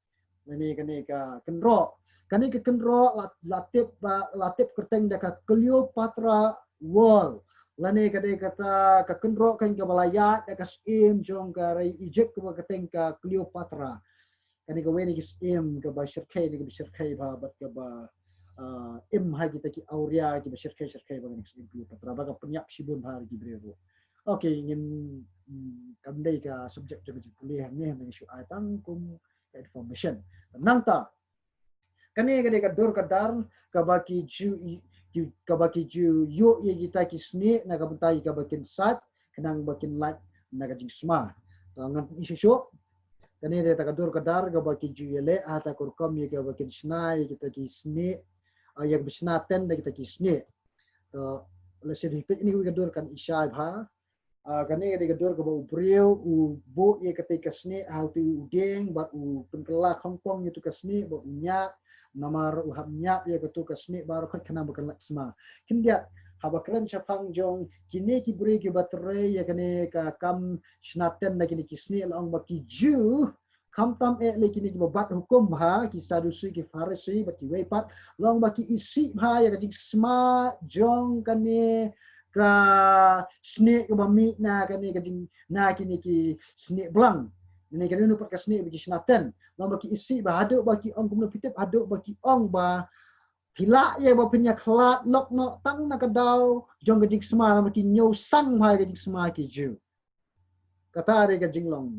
lane kane ka kynroh. Kane ka kynroh la, la tip ba, la tip kyrteng da ka Cleopatra Wall. Lane ka dei kata ka kynroh keiñ kaba la ïaid da ka syiem jong ka ri Egypt kaba kyrteng ka Cleopatra. Kane kawei na ki syiem kaba shyrkhei, na kaba shyrkhei bha bad kaba, ah, im ha kita ki awria kiba shyrkhei shyrkhei bad kane ka syiem Cleopatra, ba ka pynïap shibun bha ki briew ruh. Okay, ngim, mm, kam dei ka subject jong ka jingpule hangne, hangne shu ai tang kum ka information. Nangta kane ka dei ka dur ka dar kaba ki ju, ki, kaba ki ju ïoh ïa kita ki snieh na ka bynta ïa kaba kin sait, khnang ba kin lait na ka jingsma. To ngan pyni shuh shuh. Kane dei kata ka dur ka dar kaba ki ju ïaleh ha kata ka rukom ïa kaba kin shna ïa kita ki snieh, ah, ïa kaba shna ten da kita ki snieh. To lehse dei peit ïa kane ka dur kan i shai bha. Ah, kane ka dei ka dur kaba u briew u buh ïa kata ka snieh ha uto u dieng bad u pynkylla khongpong ïa uto ka snieh bad u ñiah Namar u hap ñiad ïa katu ka snieh baroh khoit khnang ba kan lait sma. Khyndiat, haba kren shaphang jong kine ki briew kiba trei ïa kane ka kam shna ten na kine ki snieh, la ong ba ki Jiw, khamtam eh lei kine kiba bat hukum bha, ki Sadusi, ki Pharisi bad kiwei pat, la ong ba ki isih bha ïa ka jingsma jong kane ka snieh kaba mih na kane ka jing, na kine ki snieh blang. Kane kane pat ka snieh ba ki shna ten. La ong ba ki isih bha haduh ba ki ong, kumno phi tip, haduh ba ki ong ba phi lah ïa ba phin ïa khlad lok noh tang na ka daw jong ka jingsma, namar ki ñiewsang bha ïa ka jingsma ki Jiw. Kata dei ka jinglong.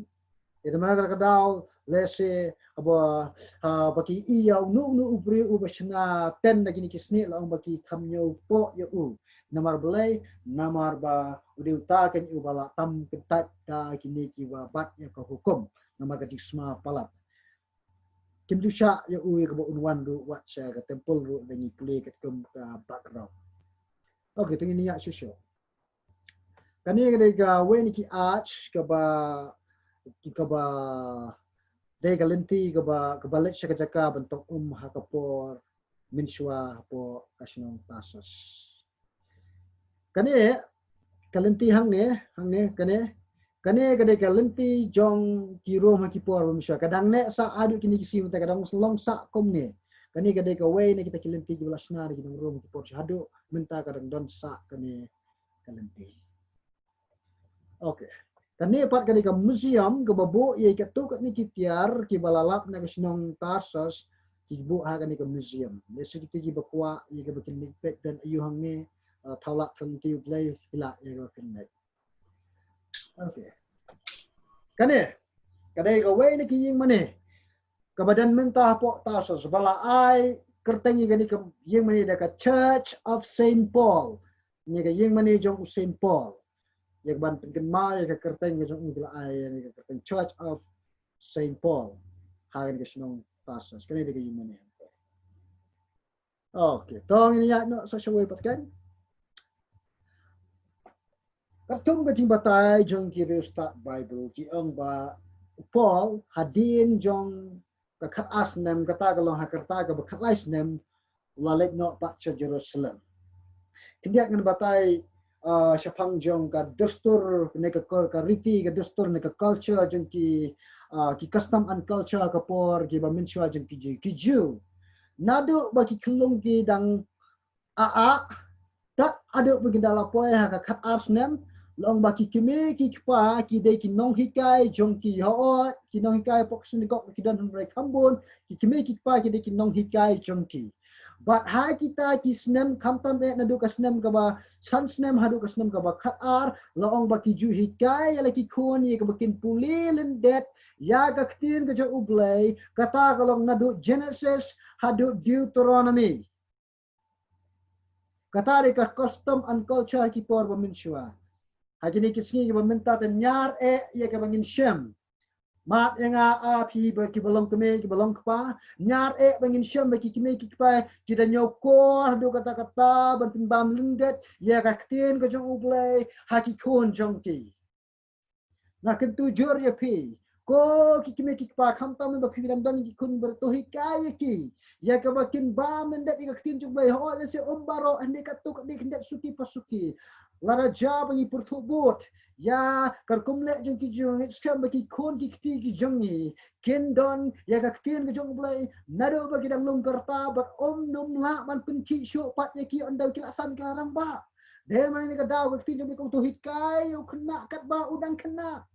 Ïa, namar kata ka daw, lehse, haba, haba ki ïa uno uno u briew uba shna ten na kine ki snieh, la ong ba ki kham ñiew poh ïa u. Namar balei, namar ba u dei uta kein uba la tam kyntait da kine kiba bat ïa ka hukum. Namar ka jingsma palat. Kim ju shah ïa u ïa kaba un wan ruh wat sha ka temple ruh, da ngi plie katkum ka background. Okay, to ngin ïa shuh shuh. Kane ka dei kawei na ki art kaba, kaba dei ka lynti kaba, kaba leit sha ka jaka ban tong um ha ka por mynshuwa hapoh ka shnong Tarsus. Kane ka lynti hangne, hangne, kane, kane ka dei ka lynti jong ki Rom ha ki por ba mynshuwa. Ka dang neh sah haduh kine ki sngi mynta, ka dang long sah kumne. Kane ka dei kawei na kita ki lynti kiba la shna da ki nong Rom ha ki por sha haduh mynta, ka dang don sah kane ka lynti. Okay. Kane pat ka dei ka museum kaba buh ïa katto katne ki tiar kiba la lap na ka shnong Tarsus, ki buh ha kane ka museum. Lehse kita kiba kwah ïa kaba kin leit peit don aiu hangne, uh, thaw lad than ti u Blei, phi lah ïa kaba kin leit. Okay. Kane ka dei kawei na ki ïing mane kaba don mynta hapoh Tarsus, ba la ai kyrteng ïa kane ka ïing mane da ka Church of Saint Paul. Ïa ka ïing mane jong u Saint Paul. Ïa kaban pynkynmaw ïa ka kyrteng ka jong u, ki la ai ïa ka kyrteng Church of Saint Paul ha kane ka shnong Tarsus. Kane dei ka ïing mane. Okay, to ngin ïa noh sa shawei pat kan. Katkum ka jingbatai jong ki riewstad Baibl, ki ong ba u Paul, hadien jong ka khatar snem, kata ka long ha ka rta kaba khatlai snem, u la leit noh pat sha Jerusalem. Khyndiat ngan batai, uh, shaphang jong ka dustur ne ka kul-, ka riti, ka dustur ne ka culture jong ki, uh, ki custom and culture ka por kiba mynshuwa jong ki Jiw. Ki Jiw, naduh ba ki khyllung ki dang ah ah, tad haduh ba ki da la poi ha ka khatar snem, la ong ba ki kmie ki kpa ki dei ki nonghikai jong ki. Hooid, ki nonghikai hapoh ka synagog ki don hynrei kham bun, ki kmie ki kpa ki dei ki nonghikai jong ki. Bad ha kita ki snem, khamtam eh naduh ka snem kaba san snem haduh ka snem kaba khatar, la ong ba ki ju hikai ïa la ki khun ïa kaba kin pule lyndet ïa ka ktien ka jong U Blei, kata ka long naduh Genesis haduh Deuteronomy. Kata dei ka custom and culture ki por ba mynshuwa. Ha kine ki sngi kiba mynta te ñiar eh ïa kaba ngin shem. Map ïa nga, a phi ba kiba long kmie, kiba long kpa. Ñiar eh ba ngin shem ba ki kmie ki kpa ki da ñiew kor haduh katta katta ban pynbam lyndet ïa ka ktien ka jong U Blei ha ki khun jong ki. Nga kyntu jur ïa phi, ko ki kmie ki kpa, khamtam ba phi dang don ki khun, bad to hikai ïa ki ïa kaba kin bam lyndet ïa ka ktien jong U Blei. Hooid, lehse um baroh, hynrei katto katne khyndiat suki pa suki. Lada jia ba ngi pyrthuh bud ïa ka rukom leh jong ki jong ngi, skhem ba ki khun ki kti ki jong ngi kin don ïa ka ktien ka jong U Blei naduh ba ki dang lung ka rta, bad um nym lah ban pynkhih shuh pat ïa ki ynda ki la san, ki la rangbah. Dei namar kane ka daw ka ktien jong U Blei ka ong to hikai ïa u khynnah katba u dang khynnah.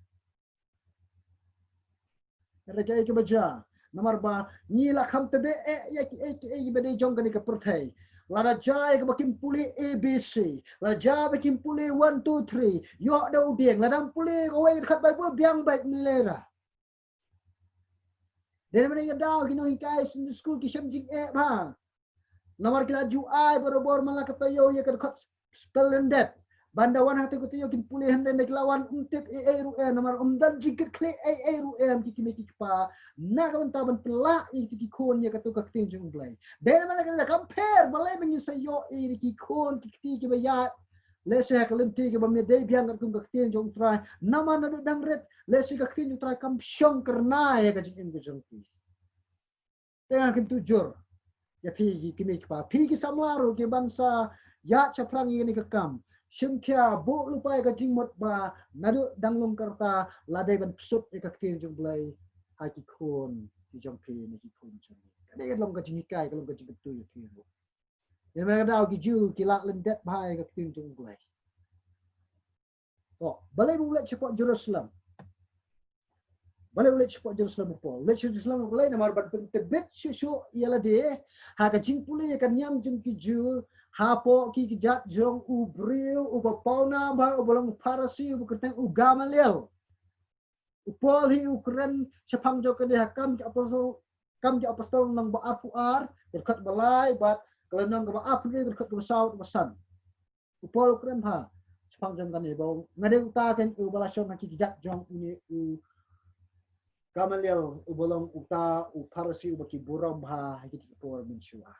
Kata kaei kaba jia. Namar ba ngi la kham tbeh eh ïa kiei kiei ba dei jong kane ka pyrthei. Lada jia ïa kaba kim pule A B C, lada jia ba kim pule one two three, ïoh da u dieng. Lada ym pule kawei ka dkhot Baibl, biang beit, mynlei ra. Dei namar kane ka daw ki nonghikai Sunday school ki shem jingeh bha. Namar ki la ju ai barabor man la ka taïew ïa ka dkhot spell lyndet. Ban da wan ha kata ka taïew kin pule hynrei ynda ki la wan ym tip ei ei ruh em, namar ym don jingkitkhlieh ei ei ruh em ki kmie ki kpa na ka bynta ban pynlah ïa ki khun ïa kato ka ktien jong U Blei. Dei namar kane ka daw, kam pher balei ba ngin sa ïoh ïa ki khun ki kti kiba ïaid. Lehse ha ka lynti kaba mih dei biang katkum ka ktien jong U Trai. Namar naduh dang rit, lehse ka ktien jong U Trai kam shong kyrnai ha ka jingim ka jong ki. Te nga kyntu jur. Ïa phi ki kmie ki kpa, phi ki samla ruh ki ban sa ïaid shaphrang ïa kane ka kam. Shim khia, buh lypa ïa ka jingmut ba naduh dang long ka rta la dei ban pynsuh ïa ka ktien jong U Blei ha ki khun ki jong phi ne ki khun jong ngi. Ka dei ka long ka jinghikai, ka long ka jingkyntu ïa phi ruh. Ïa ma ka daw ki Jiw ki la lyndet bha ïa ka ktien jong U Blei. To, balei ba u leit shapoh Jerusalem? Balei u leit shapoh Jerusalem u Paul? U leit shapoh Jerusalem balei? Namar ban pyntbit shuh shuh ïa lade ha ka jingpule ïa ka niam jong ki Jiw, hapoh ki kjat jong u briew uba pawnam bha, uba long Pharisi, uba kyrteng u Gamaliel. U Paul hi u kren shaphang jong kane ha Kam ki Apostol, Kam ki Apostol lynnong ba arphew ar, ka dkhot ba lai, bad ka lynnong kaba arphew hynriew, ka dkhot kaba saw, kaba san. U Paul u kren ha shaphang jong kane ba nga dei uta kein uba la shong ha ki kjat jong une u Gamaliel, uba long uta u Pharisi uba ki burom bha ha kiti ki por mynshuwa.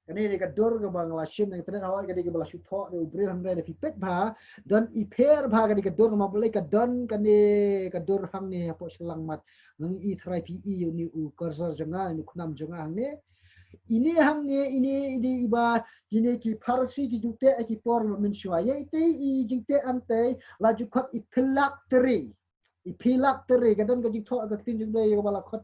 Kane dei ka dur kaba nga la shim na internet, hawei ka dei kaba la shu thoh da u briew, hynrei lada phi peit bha, don i pher bha ka dei ka dur, namar balei ka don kane ka dur hangne hapoh shyllangmat. Nga i tharai phi i ïa une u cursor jong nga, une u khnam jong nga hangne. Ine hangne, ine i dei iba, kine ki Pharisi ki ju teh ha ki por mynshuwa. Ïa ite i jingteh hangtei la ju khot i phylactery. I phylactery, ka don ka jingthoh ha ka ktien jong U Blei ïa kaba la khot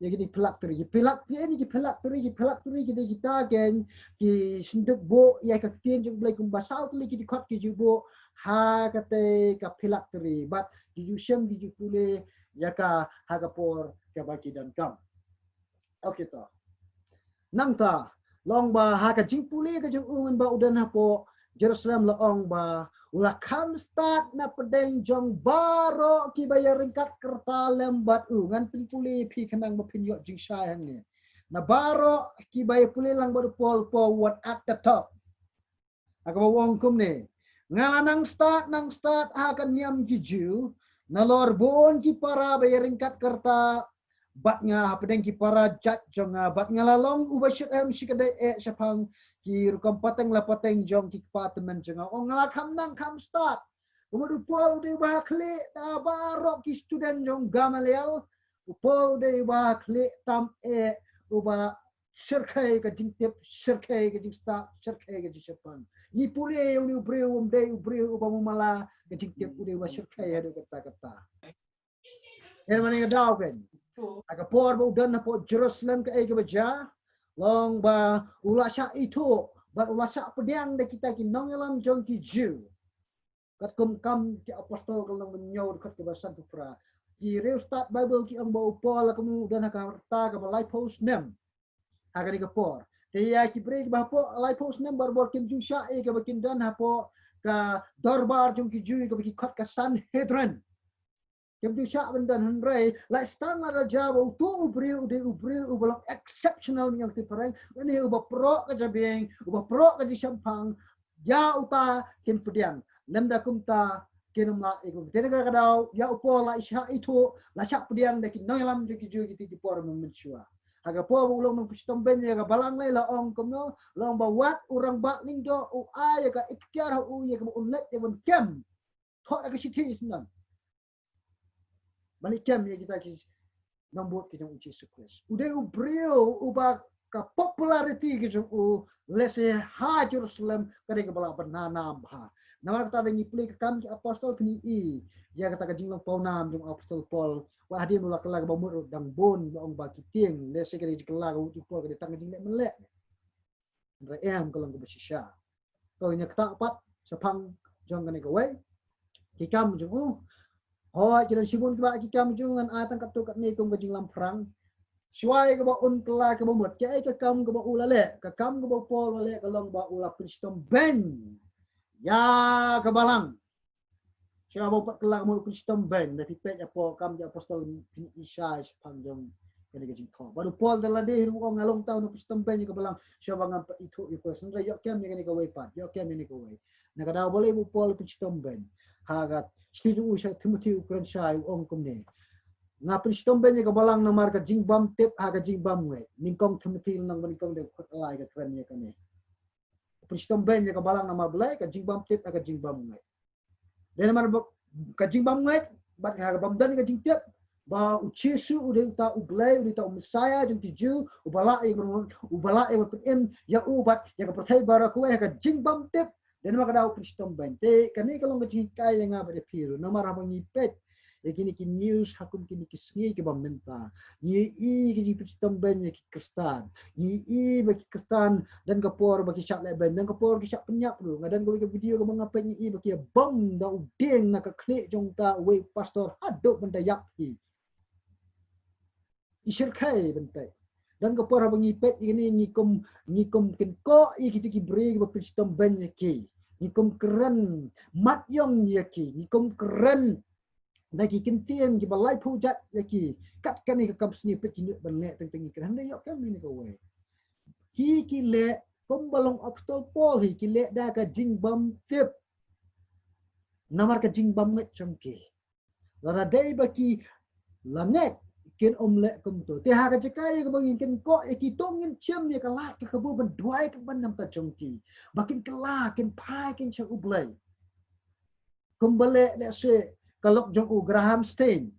ïa kine phylactery. Ki phylactery, ine ki phylactery, ki phylactery ki dei kita kein ki synduk buh ïa ka ktien jong U Blei, kumba saw tylli ki dkhot ki ju buh ha katei ka phylactery. Bad ki ju shem, ki ju pule ïa ka ha ka por kaba ki donkam. Okay to. Nangta, la ong ba ha ka jingpule ka jong u mynba u don hapoh Jerusalem, la ong ba u la kham stad na pdeng jong baroh kiba ïaryngkat ka rta lem bad u. Ngan pynpule ïa phi khnang ba phin ïoh jingshai hangne. Na baroh kiba ïa pule lang bad u Paul, Paul wat at the top. Ha kaba u ong kumne: Nga la nang stad, nang stad ha ka niam ki Jiw, nalor bun ki para ba ïaryngkat ka rta bad nga hapdeng ki para jait jong nga, bad nga la long uba shitrhem shikatdei eh shaphang ki rukom pateng la pateng jong ki kpa tymmen jong nga. Ong nga la kham nang kham stad. Kumno u Paul u dei uba khlieh da baroh ki student jong Gamaliel? U Paul u dei uba khlieh tam eh, uba shyrkhei ka jingtip, shyrkhei ka jingstad, shyrkhei ka jingshemphang. Ngi pule ïa une u briew, um dei u briew uba mala ka jingtip, u dei uba shyrkhei haduh katta katta. Hynrei ma nga daw kein, ha ka por ba u don hapoh Jerusalem, kaei kaba jia? La ong ba u la shah ithuh bad u la shah pdiang da kita ki nongïalam jong ki Jiw. Katkum Kam ki Apostol ka lynnong ba hynñiew, dkhot kaba sanphew phra. Ki riewstad Baibl ki ong ba u Paul la kumno u don ha ka rta kaba laiphew snem ha kane ka por. Te ïa ki briew kiba hapoh laiphew snem barabor kim ju shah ïa kaba kin don hapoh ka dorbar jong ki Jiw kaba ki khot ka Sanhedrin. Kim ju shah ban don, hynrei la sdang la da jia ba uto u briew u dei u briew uba long exceptional, ngi ong ha ka ktien phareng, une uba proh ka jabieng, uba proh ka jingshemphang, ïa uta kin pdiang. Lymda kumta kin ym lah ïa ka. Te na ka daw ïa u Paul la shah ithuh, la shah pdiang da ki nongïalam jong ki Jiw ha kiti ki por mynshuwa. Ha ka por ba u long nongpynshitom bein ïa ka balang, la ong kumno? La ong ba wat u rangbah lyngdoh u ai ïa ka iktiar ha u ïa kaba un leit ïa ban kem. Thoh da ka shithi shisien. Ban leit kem ïa kita ki nongbud ki jong U Jisu Khrist. U dei u briew uba ka popularity ki jong u lehse ha Jerusalem ka dei kaba la bynna nam bha. Namar kata lada ngi pule ka Kam ki Apostol, phin i ïa kata ka jinglong pawnam jong u Apostol Paul. Wat hadien u la kylla kaba mut ruh dang bun, la ong ba ki tieng, lehse ka dei jingkylla ka u Paul ka dei tang ka jingleh mynleh. Hynrei em, ka long kaba shisha. To, ngin ïa ktah pat shaphang jong kane kawei. Ki kam jong u. Hooid, ki don shibun kiba ki kam jong u, ngan ai tang katto katne kum ka jinglamphrang. Shuwa ïa kaba un kylla kaba mut, kaei ka kam kaba u la leh? Ka kam kaba u Paul u la leh ka long ba u la pynshitom bein ïa ka balang. Shuwa ba u pat kylla ka mut u pynshitom bein, lada phi peit hapoh Kam ki Apostol phin i shai shaphang jong kane ka jingthoh. Bad u Paul da lade hi ruh u ong, nga long uta u nongpynshitom bein ïa ka balang, shuwa ba ngam pat ithuh ïa u Khrist. Hynrei ïoh kem ïa kane kawei pat, ïoh kem ïa kane kawei. Na ka daw balei ba u Paul u pynshitom bein? Ha ka shithi jong u sha Timothi u kren shai, u ong kumne: Nga pynshitom bein ïa ka balang namar ka jingbymtip ha ka jingbymngeit. Nyngkong Timothi lynnong ba nyngkong, dkhot lai ka kren ïa kane. Pynshitom bein ïa ka balang namar balei? Ka jingbymtip ha ka jingbymngeit. Dei namar ba ka jingbymngeit bad ha ka bym don ka jingtip, ba u Jisu u dei uta u Blei, u dei uta u Messiah jong ki Jiw, uba lah ïa ka, uba lah ïa ka pynïaid ïa u bad ïa ka pyrthei baroh kawei ha ka jingbymtip. Dei namar ka daw pynshitom beiñ. Te kane ka long ka jinghikai ïa nga bad ïa phi ruh. Namar haba ngi peit ïa kine ki news ha kum kine ki sngi kiba mynta, ngi ïohi ka jingpynshitom beiñ ïa ki Khristan. Ngi ïohi ba ki Khristan don ka por ba ki shah leh beiñ, don ka por ki shah pynïap ruh. Nga don kawei ka video kaba nga peit, ngi ïohi ba ki ïa bom da u dieng na ka khlieh jong uta uwei u pastor haduh ban da ïap hi. I shyrkhei ban peit. Don ka por haba ngi peit ïa kine, ngi kum, ngi kum kynkoh ïa kito ki briew kiba pynshitom beiñ ïa ki. Ngi kum kren mat ïong ïa ki. Ngi kum kren da ki ktien kiba laiphew jait ïa ki. Kat kane ka kam sniew peit ki nud ban leh, teng teng ngi kren. Hynrei ïoh kem ïa kane kawei. Ki, ki leh kumba long u Apostol Paul hi, ki leh da ka jingbymtip. Namar ka jingbymngeit jong ki. Lada dei ba ki la ngeit, kin ym leh kumto. Te ha ka jaka ïa kaba ngin kynkoh ïa ki, to ngin shim ïa ka lad ka kabu ban duwai pynban na ka bynta jong ki, ba kin kylla, kin phai, kin sha U Blei. Kumba leh, lehse ka lok jong u Graham Staines,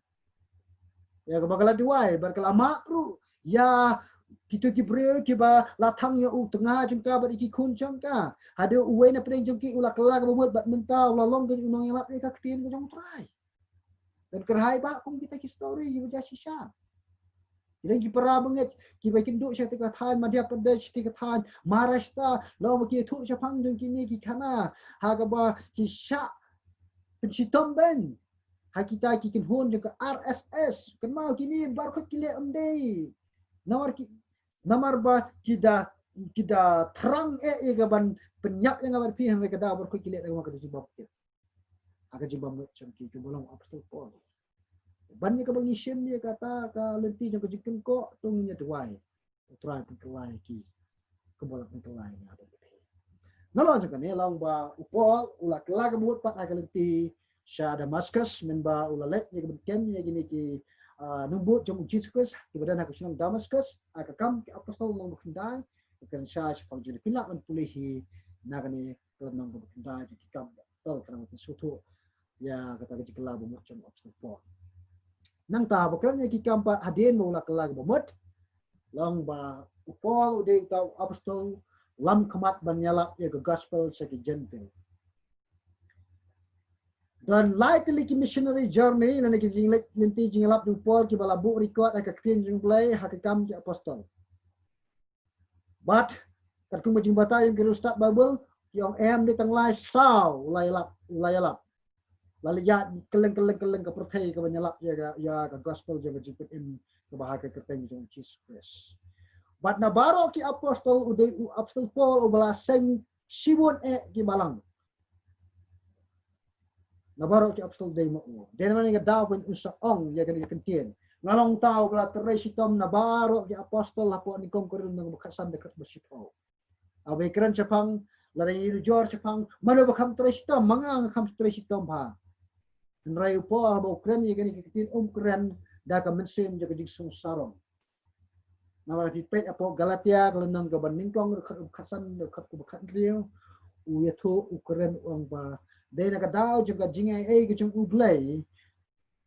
ïa kaba ka la duwai bad ka la map ruh ïa kito ki briew kiba la thang ïa u tnga jong ka bad ïa ki khun jong ka. Haduh uwei na pdeng jong ki u la kylla kaba mut bad mynta u la long kum u nongïalap ïa ka ktien ka jong U Trai. Don kyrhai ba kum kita ki story kiba jia shisha. Ki don ki para bangeit kiba ïakynduh sha kata ka thaiñ Madhya Pradesh, sha kata ka thaiñ Maharashtra, long ba ki ïathuh shaphang jong kine ki khana ha kaba ki shah pynshitom beiñ ha kita ki kynhun jong ka R S S. Kynmaw, kine baroh khoit ki leh ym dei namar ki, namar ba ki da, ki da thrang eh ïa ka ban pynïap ïa nga bad phi, hynrei ka daw baroh khoit ki leh da kaba ka da jingbymtip. Ha ka jingbymngeit jong ki, kumba long u Apostol Paul. Ban ïa kaba ngi shim ïa kata ka lynti jong ka jingkynkoh, to ngin ïa duwai. U Trai pynkylla ïa ki kumba la pynkylla ïa nga bad phi. Nalor jong kane long ba u Paul u la kylla kaba mut pat ha ka lynti sha Damascus, mynba u la leit ïa ka ban kem ïa kine ki, ah, nongbud jong U Jisu Khrist kiba don ha ka shnong Damascus. Ha ka Kam ki Apostol lynnong ba khyndai, ka kren shai shaphang jong kane, phi lah ban pule hi na kane ka lynnong kaba khyndai jong ki Kam ki Apostol, khnang ba phin sngewthuh ïa kata ka jingkylla ba mut jong u Apostol Paul. Nangta ba kren ïa ki Kam pat, hadien ba u la kylla kaba mut, long ba u Paul u dei uta u apostol lam khmat ban ïalap ïa ka gospel sha ki Gentile. Don lai tylli ki missionary journey lane ki jingleit lynti jingïalap jong u Paul kiba la buh record ha ka Ktien jong U Blei ha ka Kam ki Apostol. Bad katkum ka jingbatai jong ki riewstad Baibl, ki ong em dei tang lai saw u la ïalap, u la ïalap. La leit ïaid kylleng kylleng kylleng ka pyrthei kaban ïalap ïa ka, ïa ka gospel jong ka jingpynim kaba ha ka kyrteng jong U Jisu Khrist. Bad na baroh ki apostol u dei u Apostol Paul uba la seng shibun eh ki balang. Na baroh ki apostol dei ma u. Dei namar kane ka daw ban u sa ong ïa kane ka kyntien, nga long uta uba la trei shitom na baroh ki apostol, hapoh Nyngkong Korinth lynnong ba khatsan dkhot ba shiphew. Haba kren shaphang, lada ngi ïohi jur shaphang mano ba kham trei shitom, ma nga nga kham trei shitom bha. Hynrei u Paul haba u kren ïa kane ka kyntien um kren da ka mynsiem jong ka jingsngew sarong. Namar phi peit hapoh Galatia ka lynnong kaba nyngkong, dkhot kaba khatsan, dkhot kaba khathynriew, u ïathuh, u kren, u ong ba dei na ka daw jong ka jingaiei ka jong U Blei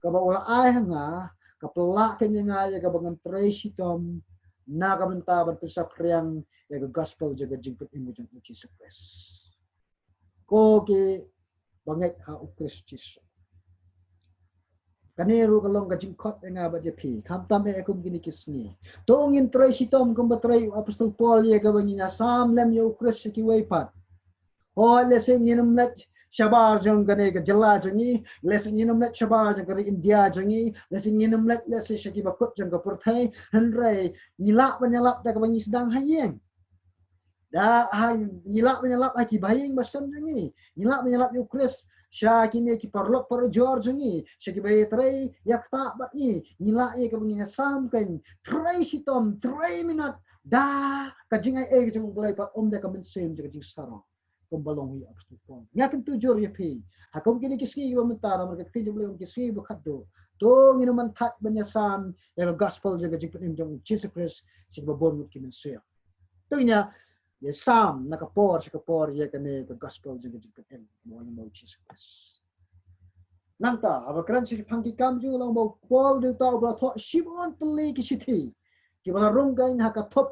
kaba u la ai ha nga, ka pynlah kane ïa nga ïa kaba ngan trei shitom na ka bynta ban pynsaphriang ïa ka gospel jong ka jingpynim ka jong U Jisu Khrist. Ko ki bangeit ha U Khrist Jisu, kane ruh ka long ka jingkhot ïa nga bad ïa phi, khamtam eh kum kine ki sngi. To ngin trei shitom kumba trei u Apostol Paul ïa kaba ngin ïasam lem ïa U Khrist sha kiwei pat. Hooid, lehse ngin ym leit shabar jong kane ka jylla jong ngi, lehse ngin ym leit shabar jong ka ri India jong ngi, lehse ngin ym leit, lehse sha kiba kut jong ka pyrthei, hynrei ngi lah ban ïalap da kaba ngi sdang ha ïing. Da ha, ngi lah ban ïalap ha ki bahaïing bahasem jong ngi. Ngi lah ban ïalap ïa U Khrist sha kine ki paralok parajor jong ngi, sha kiba ïatrei ïa kata bad ngi. Ngi lah ïa kaba ngi ïasam kan, trei shitom, trei minot da ka jingaiei ka jong U Blei pat, ym da ka mynsiem jong ka jingsarong. Kumba long hi u Apostol Paul. Nga kyntu jur ïa phi, ha kum kine ki sngi kiba mynta, namar ka Ktien jong U Blei ong ki sngi ba khatduh, to ngin ym thait ban ïasam ïa ka gospel jong ka jingpynim jong U Jisu Khrist sha kiba bun ngut ki mynsiem. To ngin ïa, ïasam na ka por sha ka por ïa kane ka gospel jong ka jingpynim, mo, mo, Jisu Khrist. Nangta, haba kren shaphang ki kam jong u, long ba u Paul u dei uta uba la thoh shibun tylli ki shithi kiba la rung kein ha ka thup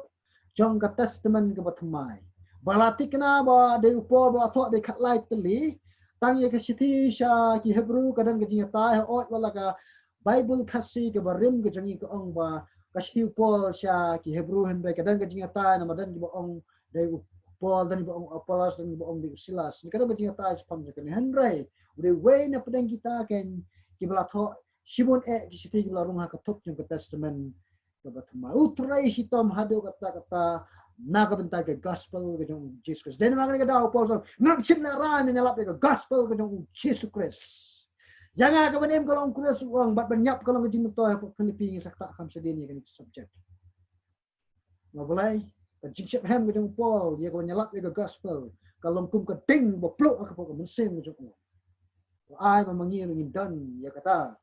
jong ka Testament kaba Thymmai. Ba la thikna ba dei u Paul ba la thoh dei khatlai tylli. Tang ïa ka shithi sha ki Hebru ka don ka jingïatai, hooid, wat la ka Baibl Khasi kaba rim ka jong ngi ka ong ba ka shithi u Paul sha ki Hebru, hynrei ka don ka jingïatai namar don kiba ong dei u Paul, don kiba ong Apollos, don kiba ong dei u Silas. Ka don ka jingïatai shaphang jong kane, hynrei u dei uwei na pdeng kita kein kiba la thoh shibun eh ki shithi kiba la rung ha ka thup jong ka Testament kaba Thymmai. U trei shitom haduh katta katta na ka bynta ka gospel ka jong u Jisu Khrist. Dei namar kane ka daw u Paul u ong, ngam shym la rai ban ïalap ïa ka gospel ka jong u Jisu Khrist. Ïa nga ka ban im ka long u Khrist, u ong, bad ban ïap ka long ka jingmyntoi. Hapoh Philippi ngin sa ktah kham shadien ïa kane ka subject. Namar balei? Ka jingshephem ka jong u Paul ïa ka ban ïalap ïa ka gospel ka long kum ka ding ba pluh ha ka, hapoh ka mynsiem ka jong u. Ba ai ba ma ngi ruh ngin don ïa kata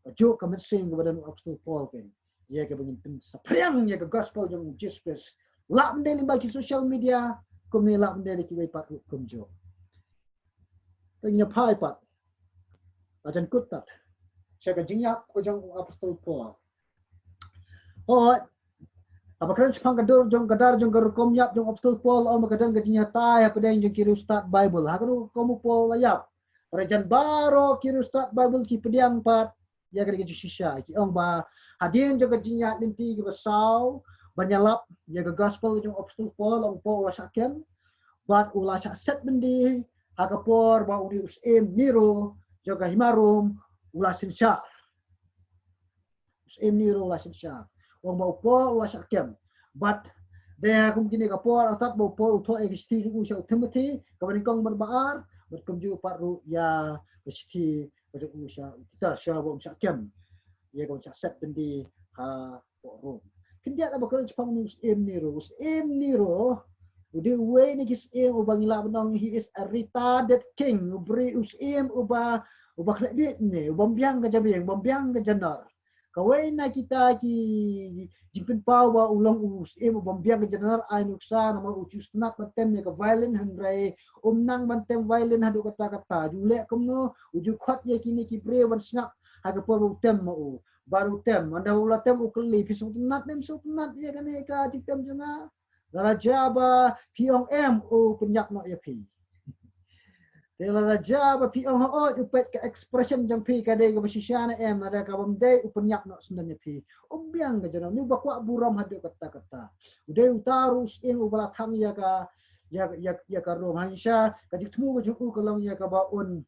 kajuh ka mynsiem kaba don u Apostol Paul kein, ïa kaba ngin pynsaphriang ïa ka gospel jong u Jisu Khrist. Lah ban dei lyngba ki social media, kumne lah ban dei da kiwei pat ruh kumjuh. Te ngin ïa phai pat, la jan kut pat sha ka jingïap ka jong u Apostol Paul. Hooid, haba kren shaphang ka dur jong, ka dar jong ka rukom ïap jong u Apostol Paul, ong ba ka don ka jingïatai hapdeng jong ki riewstad Baibl. Ha ka rukom u Paul la ïap, hynrei jan baroh ki riewstad Baibl ki pdiang pat ïa ka dei ka jingshisha. Ki ong ba hadien jong ka jingïaid lynti kaba saw ban ïalap ïa ka gospel jong u Apostol Paul, ong u Paul u la shah kem bad u la shah set byndi ha ka por ba u dei u syiem Nero jong ka hima Rom u la synshar. U syiem Nero u la synshar. Ong ba u Paul u la shah kem. Bad dei ha kum kine ka por artat ba u Paul u thoh ïa ka shithi jong u sha u Timothy kaba nyngkong bad ba ar, bad kumjuh pat ruh ïa ka shithi ka jong u sha u Titus, sha ba um shah kem ïa ka ban shah set byndi hapoh Rom. Khyndiat, haba kren shaphang u syiem Nero, u syiem Nero u dei uwei na ki syiem uba ngi lah ban ong he is a retarded king, u briew, u syiem uba, uba khleh bieit ne, uba ym biang ka jabieng, uba ym biang ka janar. Kawei na kita ki jingpynpaw ba u long u syiem uba ym biang ka janar ai nuksa namar u ju sngewtynnat ban tem ïa ka violin, hynrei um nang ban tem violin haduh katta katta. Ju leh kumno, u ju khot ïa kine ki briew ban sngap ha ka por ba u tem ma u. Bad u tem, ynda u la tem u kylli, phi sngewtynnat ne ym sngewtynnat ïa kane ka jingtem jong nga? Lada jia ba phi ong em, u pynïap noh ïa phi. Te lada jia ba phi ong hooid, u peit ka expression jong phi ka dei kaba shisha ne em, lada kaba ym dei u pynïap noh syndon ïa phi. Um biang ka janar, une uba kwah burom haduh katta katta. U dei uta ruh u syiem uba la thang ïa ka, ïa, ïa, ïa ka Rom. Hangta ka jingthmu ka jong u ka long ïa kaba un,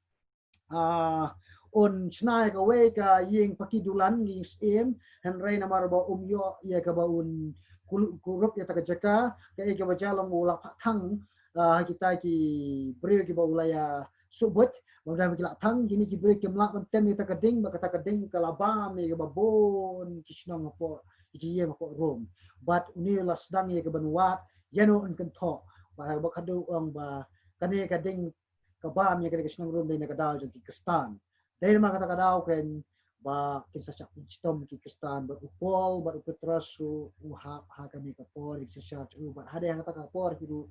ah, un shna ïa kawei ka ïing paki dulan, ïing syiem, hynrei namar ba um ïoh ïa kaba un kul-, kurup ïa kata ka jaka, kaei kaba jia long u la phah thang, ah, ha kita ki briew kiba u la ïa suhbud, bad ynda ki la thang, kine ki briew kim lah ban tem ïa kata ka ding, bad kata ka ding ka la bam ïa kaba bun ki shnong hapoh, ïa ki ïing hapoh Rom. Bad une u la sdang ïa kaban wad ïano un kynthoh. Bad haba khadduh u ong ba kane ka ding ka bam ïa kane ka shnong Rom dei na ka daw jong ki Khristan. Dei namar kata ka daw kein ba kin sa shah pynshitom ki Khristan, bad u Paul bad u Petros ruh u hap ha kane ka por, ki synshar jong u, bad hadien kata ka por ki ruh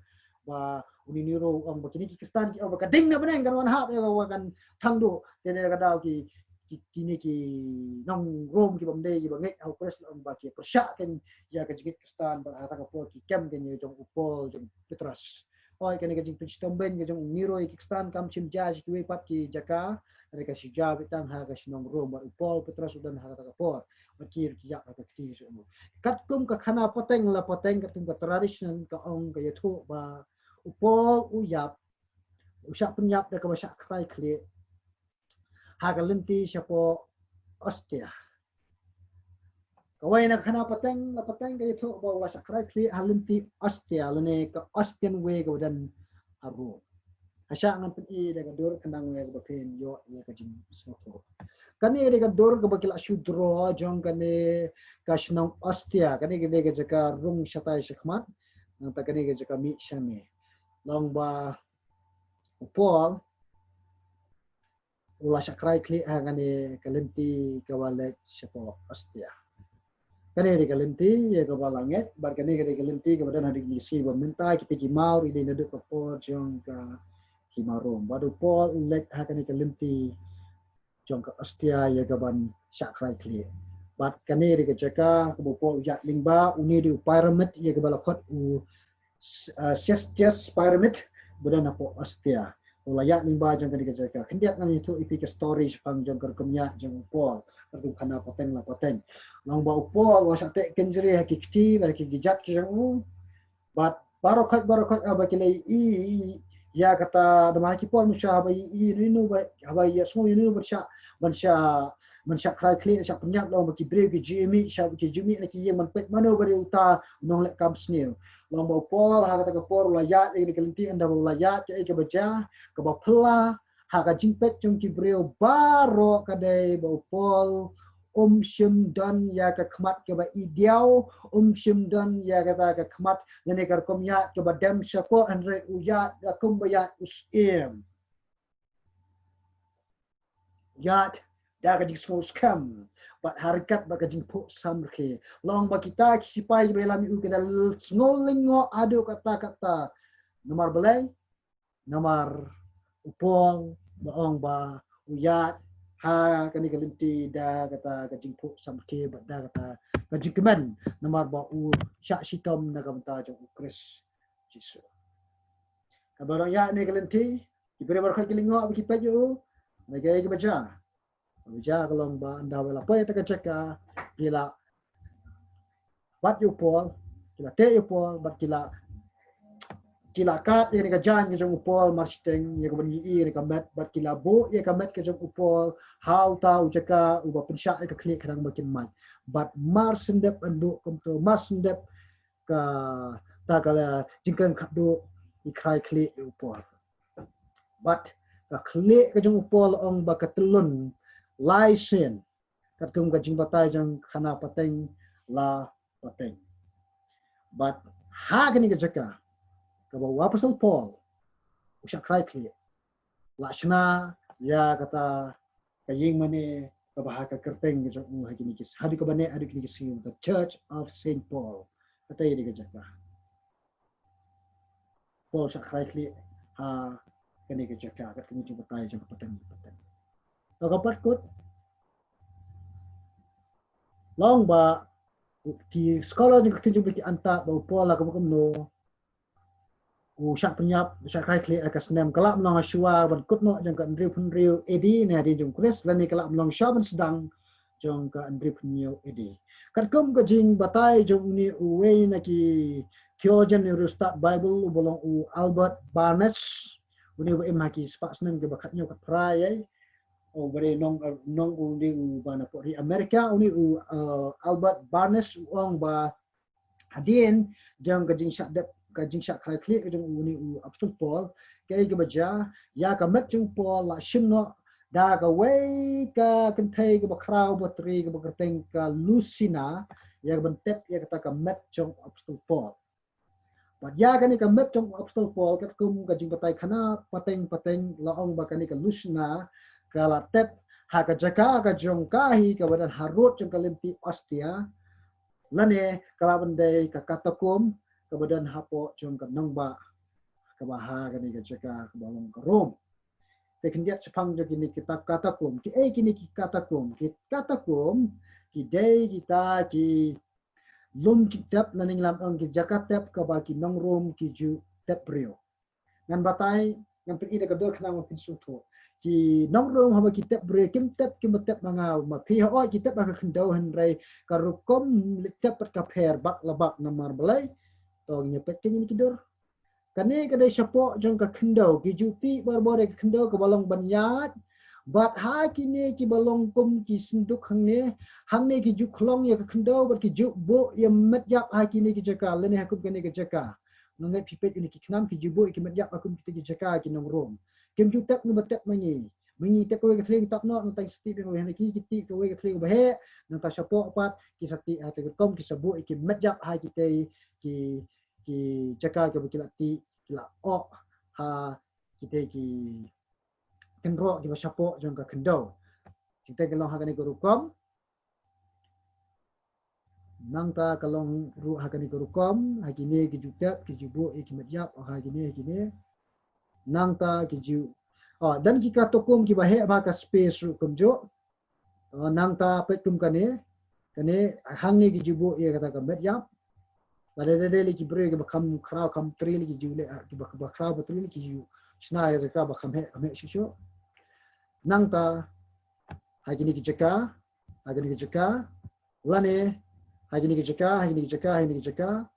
ba une u Nero u ong ba kine ki Khristan ki ong ba ka ding na bneng kan wan hap ïa ka, kan thang duh. Te na ka daw ki, ki, kine ki nong Rom kiba ym dei kiba ngeit ha u Khrist la ong ba ki pyrshah kein ïa ka jingngeit Khristan, bad ha kata ka por ki kem kein ïa jong u Paul jong u Petros. Hooid, kane ka jingpynshitom bein ka jong u Nero ïa ki Khristan kam shym jia sha kiwei pat ki jaka, hynrei ka shu jia beit tang ha ka shnong Rom, bad u Paul Petros u don ha kata ka por, bad ki ruh ki ïap ha ka kti jong u. Katkum ka khana pateng la pateng, katkum ka tradition ka ong, ka ïathuh ba u Paul u ïap, u shah pynïap da kaba shah krai khlieh ha ka lynti shapoh Ostia. Kawei na ka khana pateng la pateng ka ïathuh ba u la shah krai khlieh ha lynti Ostia, lane ka Ostian Way kaba don ha Rom. Hashah ngan pyni da ka dur khnang wei kaba phin ïoh ïa ka jingsngewthuh. Kane dei ka dur kaba ki la shu draw jong kane ka shnong Ostia. Kane ka dei ka jaka rung shatai shakhmat, nangta kane ka jaka mih shane. Long ba u Paul u la shah krai khlieh ha kane ka lynti kaba leit shapoh Ostia. Kane dei ka lynti ïa kaba la ngeit, bad kane ka dei ka lynti kaba don ha kine ki sngi ba mynta kita ki maw ri dei naduh ka por jong ka hima Rom. Bad u Paul u leit ha kane ka lynti jong ka ostia ïa ka ban shah krai khlieh. Bad kane dei ka jaka kaba u Paul u ïaid lyngba, une dei u pyramid ïa kaba la khot u, uh, Cestius pyramid, ba don hapoh ostia. U la ïaid lyngba jong kane ka jaka. Khyndiat ngan ïathuh ïa phi ka story shaphang jong ka rukom ïaid jong u Paul, ka rukom khana pateng la pateng. Long ba u Paul u la shah teh kynjri ha ki kti bad ki kjat ki jong u. Bad baroh khoit baroh khoit haba ki la ïohi ïa kata, da ma ki por mynshwa haba ïohi ïa uno uno ba, haba ïa sngew ïa uno uno ban shah, ban shah, ban shah krai khlieh, shah pynïap, long ba ki briew ki ju mih, shah ki ju mih na ki ïing ban peit mano ba dei uta u nongleh kam sniew. Long ba u Paul ha kata ka por u la ïaid ïa kane ka lynti, ynda u la ïaid kaei kaba jia, kaba phylla ha ka jingpeit jong ki briew baroh ka dei ba u Paul um shym don ïa ka khmat kaba idew, um shym don ïa kata ka khmat lane ka rukom ïaid kaba dem shapoh, hynrei u ïaid da kumba ïaid u syiem. Ïaid da ka jingsngew skhem bad ha ryngkat bad ka jingphuh samrkhie. Long ba kita ki sipai kiba ïalam ïa u ki da sngew lyngngoh haduh katta katta. Namar balei? Namar u Paul u ong ba u ïaid ha kane ka lynti da kata ka jingphuh samrkhie bad da kata ka jingkmen, namar ba u shah shitom na ka bynta jong u Khrist Jisu. Haba u dang ïaid ha kane ka lynti, ki briew baroh ki lyngngoh bad ki peit ïa u. Hynrei kaei kaba jia? Kaba jia ka long ba ynda u la poi ha kata ka jaka, ki la bat ïa u Paul, ki la teh ïa u Paul, bad ki la, ki la kad ïa kane ka jaiñ ka jong u Paul marshiteng, ïa kaban ïohi ïa kane ka met, bad ki la buh ïa ka met ka jong u Paul ha uta u jaka uba pynshah ïa ka khlieh khnang ba kin mait. Bad marsyndep ban buh kumto, marsyndep kata ka jingkren khatduh ki krai khlieh ïa u Paul. Bad ka khlieh ka jong u Paul ong ba ka tyllun lai sien, katkum ka jingbatai jong khana pateng la pateng. Bad ha kane ka jaka kaba u apostol Paul u shah krai khlieh, la shna ïa kata ka ïing mane kaba ha ka kyrteng ka jong u ha kine ki, haduh kaba neh haduh kine ki sngi, the Church of Saint Paul. Kata ïa ka jaka Paul shah krai khlieh ha kane ka jaka, katkum ka jingbatai jong ka pateng pateng. To ka pat kut, long ba ki scholar jong ka ktien jong u Blei ki antad ba u Paul la kumno kumno u shah pynïap, u shah krai khlieh ha ka snem, ka lah ban long ha shuwa ban kut noh jong ka hynriewphew hynriew A D ne hadien jong u Khrist, lane ka lah ban long shuwa ban sdang jong ka hynriewphew hynñiew A D. Katkum ka jingbatai jong une uwei na ki theologian ne u riewstad Baibl uba long u Albert Barnes, une uba im ha ki spah snem kiba khathynñiew khatphra ïa, uba dei nong, nong une uba na pdeng ri Amerika, une u, uh, Albert Barnes u ong ba hadien jong ka jingshah dep, ka jingshah krai khlieh ka jong une u apostol Paul, kaei kaba jia, ïa ka met jong u Paul la shim noh da kawei ka kynthei kaba khraw bad ri kaba kyrteng ka Lucina, ïa kaban tep ïa kata ka met jong u apostol Paul. Bad ïa kane ka met jong u apostol Paul, katkum ka jingbatai khana pateng pateng, la ong ba kane ka Lucina ka la tep ha ka jaka ka jong ka hi kaba don harud jong ka lynti ostia, lane ka lah ban dei ka katakom kaba don hapoh jong ka nongbah kaba ha kane ka jaka kaba long ka Rom. Te khyndiat shaphang jong kine kita katakom. Kiei kine ki katakom? Ki katakom ki dei kita ki lum jingtep, lane ngi lah ban ong ki jaka tep kaba ki nong Rom ki ju tep briew. Ngan batai, ngan pyni da ka dur khnang ba phin sngewthuh. Ki nong Rom haba ki tep briew kim tep, kim tep ma nga ma phi, hooid ki tep ha ka khyndew, hynrei ka rukom leit tep pat ka pher bak la bak. Namar balei? To ngin ïa peit kine ki dur. Kane ka dei shapoh jong ka khyndew, ki ju tih barabor ïa ka khyndew kaba long ban ïaid. Bad ha kine kiba long kum ki synduk hangne, hangne ki ju khlong ïa ka khyndew bad ki ju buh ïa met ïap ha kine ki jaka, lane ha kum kane ka jaka. Ngan ngeit phi peit une ki khnam, ki ju buh ïa ki met ïap ha kum kine ki jaka ki nong Rom. Kim ju tep ngi ba tep ma ngi. Ma ngi tep kawei ka thlieng tap noh, nangta sa tih biang kawei, hynrei ki, ki tih kawei ka thlieng ba heh, nangta shapoh pat ki sa tih ha kata ka rukom, ki sa buh ïa ki met ïap ha kitei ki, ki jaka kiba ki la tih, ki la oh ha kitei ki kynroh kiba shapoh jong ka khyndew. Jingteng ka long ha kane ka rukom. Nangta ka long ruh ha kane ka rukom, ha kine ki ju tep, ki ju buh ïa ki met ïap, ha kine, ha kine. Nangta ki ju, Oh, don ki katukum kiba heh bha ka space ruh kumjuh. Oh, nangta peit kum kane, kane hangne ki ju buh ïa kata ka met ïap. Lada dei lei ki briew kiba kham khraw kham tri lei ki ju leh, kiba, kiba khraw ba tri lei ki ju shna ïa kata ba kham heh, kham heh shuh shuh. Nangta ha kine ki jaka, ha kine ki jaka, lane ha kine ki jaka, ha kine ki jaka, ha kine ki jaka,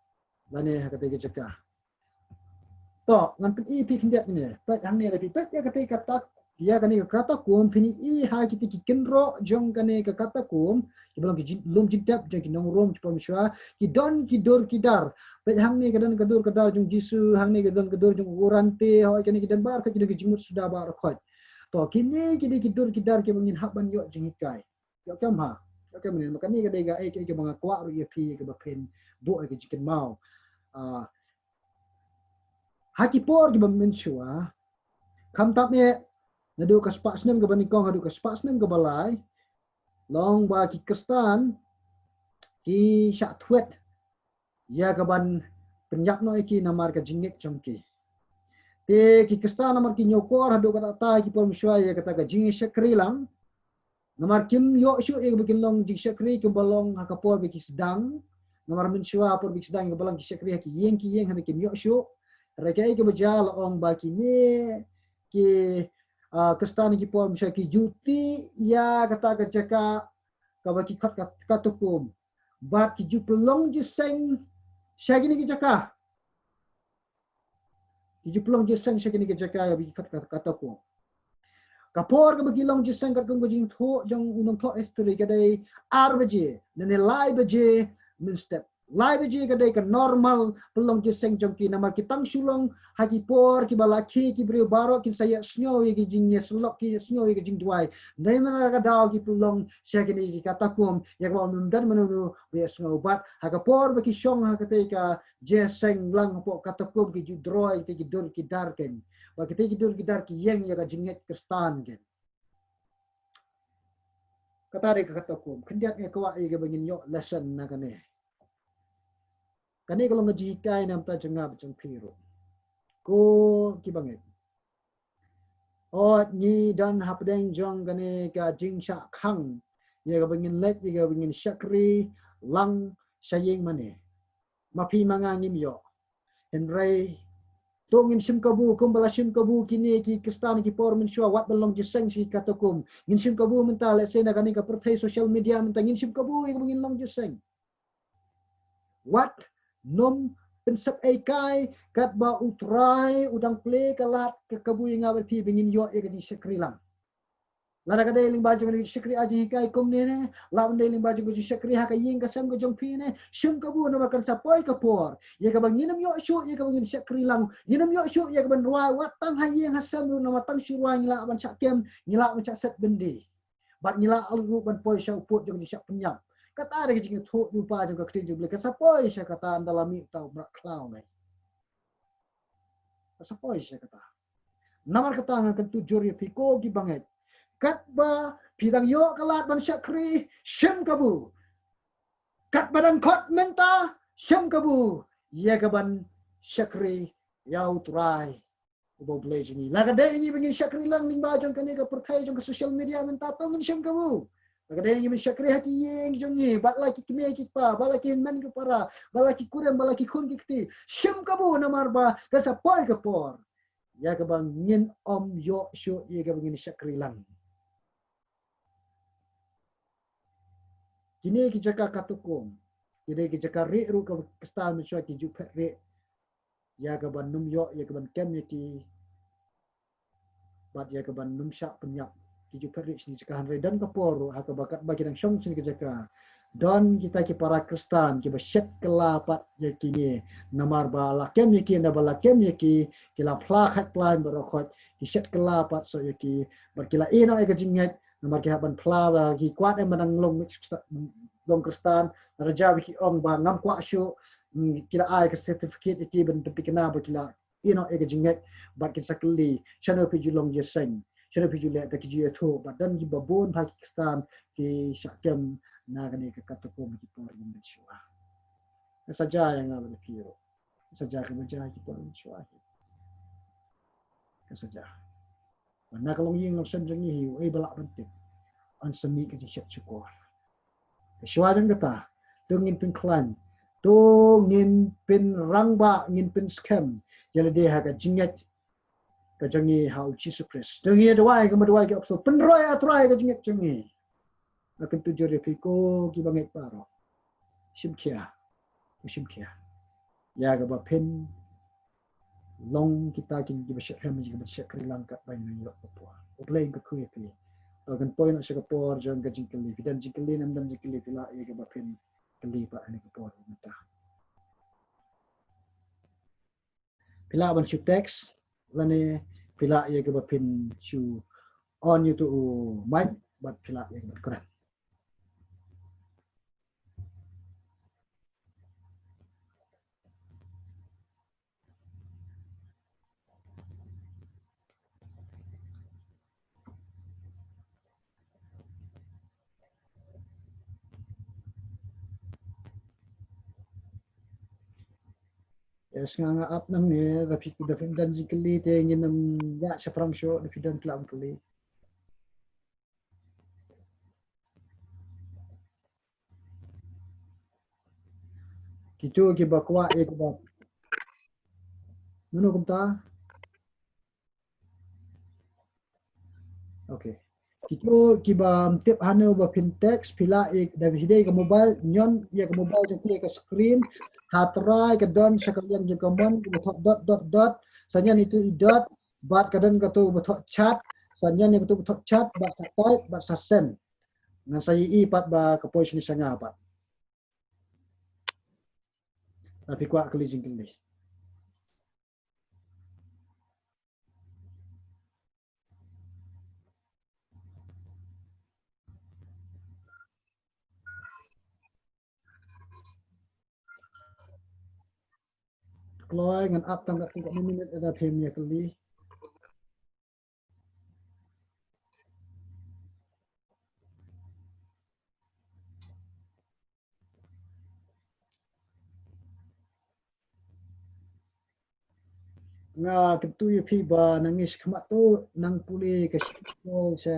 lane ha kata ki jaka. To, ngan pyni ïa phi khyndiat ne. Peit hangne ïa phi, peit ïa kata ka katukum, phin ïohi ha kita ki kynroh jong kane ka katukum, kiba long ki jin-, lum jingtep jong ki nong Rom ki por mynshuwa, ki don ki dur ki dar. Peit hangne ka don ka dur ka dar jong Jisu, hangne ka don ka dur jong u rante, hooid kane ki don baroh ki don ki jingmut suda baroh. To, kine ki dei ki dur ki dar kiba ngin hap ban ïoh jinghikai. Ïoh kem ha. Ïoh kem ne, ma kane ka dei ka, eh, ka, eh, kaba nga kwah ruh ïa phi, kaba phin buh, eh, ka jingkynmaw. Ah, ha ki por kiba mynshuwa, khamtam eh, naduh ka spah snem kaba nyngkong haduh ka spah snem kaba lai, long ba ki Khristan ki shah thwet ïa kaban pynïap noh ïa ki namar ka jingngeit jong ki. Te ki Khristan namar ki ñiewkor haduh katta katta ki por mynshuwa ïa kata ka jingshakri lang. Namar kim ïoh shuh ïa kaba kin long jingshakri kiba long ha ka por ba ki sdang. Namar mynshuwa por ba ki sdang ïa kaba long ki shakri ha ki ïing ki ïing, hynrei kim ïoh shuh. Hynrei kaei kaba jia, la ong ba kine ki, ah, Khristan ki por mynshuwa ki ju tih ïa kata ka jaka kaba ki khot ka, ka katukum. Bad ki ju pynlong jingïaseng sha kine ki jaka. Ki ju pynlong jingïaseng sha kine ki jaka kaba ki khot ka, ka katukum. Ka por kaba ki long jingïaseng katkum ka jingthoh jong u nongthoh history ka dei ar baje, lane lai baje mynstep. Lai baje ka dei ka normal pynlong jingïaseng jong ki, namar ki tang shu long ha ki por kiba la khie ki briew baroh kin sa ïohsngew ïa ki jingïasyllok, ki ïohsngew ïa ki jingduwai. Dei mynta ka daw ki pynlong sha kine ki katukum, ïa kaba ym don mano mano ba ïohsngew. Bad ha ka por ba ki shong ha katei ka jingïaseng lang hapoh katukum, ki ju droi ïa ki dur ki dar kein. Bad kitei ki dur ki dar ki ïeng ïa ka jingngeit Khristan kein. Kata dei ka katukum. Khyndiat nga kwah ïa kaba ngin ïoh lesson na kane. Kane ka long ka jinghikai na bynta jong nga bad jong phi ruh, ko kiba ngeit. Ot, ngi don hapdeng jong kane ka jingshah khang ïa kaba ngin leit, ïa kaba ngin shakri lang sha ïing mane. Ma phi ma nga ngim ïoh. Hynrei to ngin shim kabu kumba la shim kabu kine ki Khristan ki por mynshuwa, wat ban long jingïaseng sha ki katukum. Ngin shim kabu mynta, lehse na kane ka pyrthei social media mynta, ngin shim kabu ïa kaba ngin long jingïaseng. Wat nym pynsep ei kai katba U Trai u dang plie ka lad ka kabu ïa nga bad phi ba ngin ïoh ïa ka jingshakri lang. Lada ka dei lyngba jong ka jingshakri ha jinghikai kumne ne, lada ka dei lyngba jong ka jingshakri ha ka ïing ka sem ka jong phi ne, shim kabu namar kan sa poi ka por ïa kaba ngin ym ïoh shuh ïa kaba ngin shakri lang, ngin ym ïoh shuh ïa kaban rwai wat tang ha ïing ha sem ruh, namar tang shu rwai ngi lah ban shah kem, ngi lah ban shah set byndi. Bad ngi lah ruh ban poi sha u pud jong ka jingshah pynïap. Kata dei ka jingïathuh lypa jong ka ktien jong U Blei, ka sa poi sha kata, ynda la mih uta u mrad khlaw ngi. Ka sa poi sha kata. Namar kata nga kyntu jur ïa phi ko kiba ngeit, katba phi dang ïoh ka lad ban shakri, shim kabu. Katba dang khot mynta, shim kabu ïa kaban shakri ïa U Trai uba U Blei jong ngi. Lada ka dei ngi ba ngin shakri lang lyngba jong kane ka pyrthei jong ka social media mynta, to ngin shim kabu. Lada ka dei ngi ban shakri ha ki ïing jong ngi, bad la ki kmie ki kpa, bad la ki hynmen ki para, bad la ki kurim, bad la ki khun ki kti, shim kabu namar ba kan sa poi ka por ïa kaba ngin ym ïoh shuh ïa kaba ngin shakri lang. Kine ki jaka katukum, kine ki jaka rieh ruh kaba Khristan mynshuwa ki ju phet rieh ïa kaban nym ïoh ïa kaban kem ïa ki, bad ïa kaban nym shah pynïap. Ki ju phet rieh shane jaka, hynrei don ka por ruh ha kaba katba ki dang shong shane ka jaka, don kita ki para Khristan kiba shet kylla pat ïa kine. Namar ba la kem ïa ki, namar ba la kem ïa ki, ki la phla khat phla baroh khoit, ki shet kylla pat shuh ïa ki, bad ki la ïehnoh ïa ka jingngeit, namar ki hap ban phla ba ki kwah em ba dang long, long Khristan, lada jia ba ki ong ba ngam kwah shuh, mm, ki la ai ka certificate ïa ki ban pynthikna ba ki la ïehnoh ïa ka jingngeit, bad kin sa kylli, shano phi ju long jingïaseng, shano phi ju leh, da ki ju ïathuh, bad don kiba bun bha ki Khristan ki shah kem na kane ka katukum ki por mynshuwa. Ka sa jia ïa nga bad ïa phi ruh. Ka sa jia kaba jia ki por mynshuwa. Ka sa jia. Na ka longïing longsem jong ngi hi, uei ba lah ban tip. Yn sa mih ka jingshit shukor. Shuwa jong kata, to ngin pynkhlaiñ, to ngin pynrangbah, ngin pynskhem ïa lade ha ka jingngeit ka jong ngi ha U Jisu Khrist. To ngin duwai kumba duwai ki apostol, pynroi, A Trai, ka jingngeit jong ngi. Nga kyntu jur ïa phi ko kiba ngeit baroh. Shim khia, shim khia ïa kaba phin long kita ki, kiba shakri lang, kiba shakri lang katba ngi ïoh ka por. U Blei un kyrkhu ïa phi. To kan poi noh sha ka por jong ka jingkylli. Phi don jingkylli ne ym don jingkylli, phi lah ïa kaba phin kylli pat ha kane ka por mynta. Phi lah ban shu text lane phi lah ïa kaba phin shu on ïa uto u mic bad phi lah ïa kaba kren. Yes, nga nga ap nangne, da phi, da phim don jingkylli te ngin ym ïa shaphrang shuh, da phi don klam kylli. Kito kiba kwah ïa kaba. Mano kumta? Okay. Kito kiba ym tip hano ba phin text, phi lah ïa, da phi dei ka mobile, ñion ïa ka mobile jong phi ïa ka screen, ha trai ka don sha ka liang jong ka mon, kaba thoh dot, dot, dot, sa ñion ïa uto i dot, bad ka don kato kaba thoh chat, sa ñion ïa kato kaba thoh chat, bad sa type, bad sa send. Ngan sa ïohi pat ba ka poi shane sha nga pat. Lada phi kwah kylli jingkylli. Kloi, ngan ap tang katto katne minit lada phim ïa kylli. Nga kyntu ïa phi ba nangne shakhmat to nang pule ka shithi Paul sha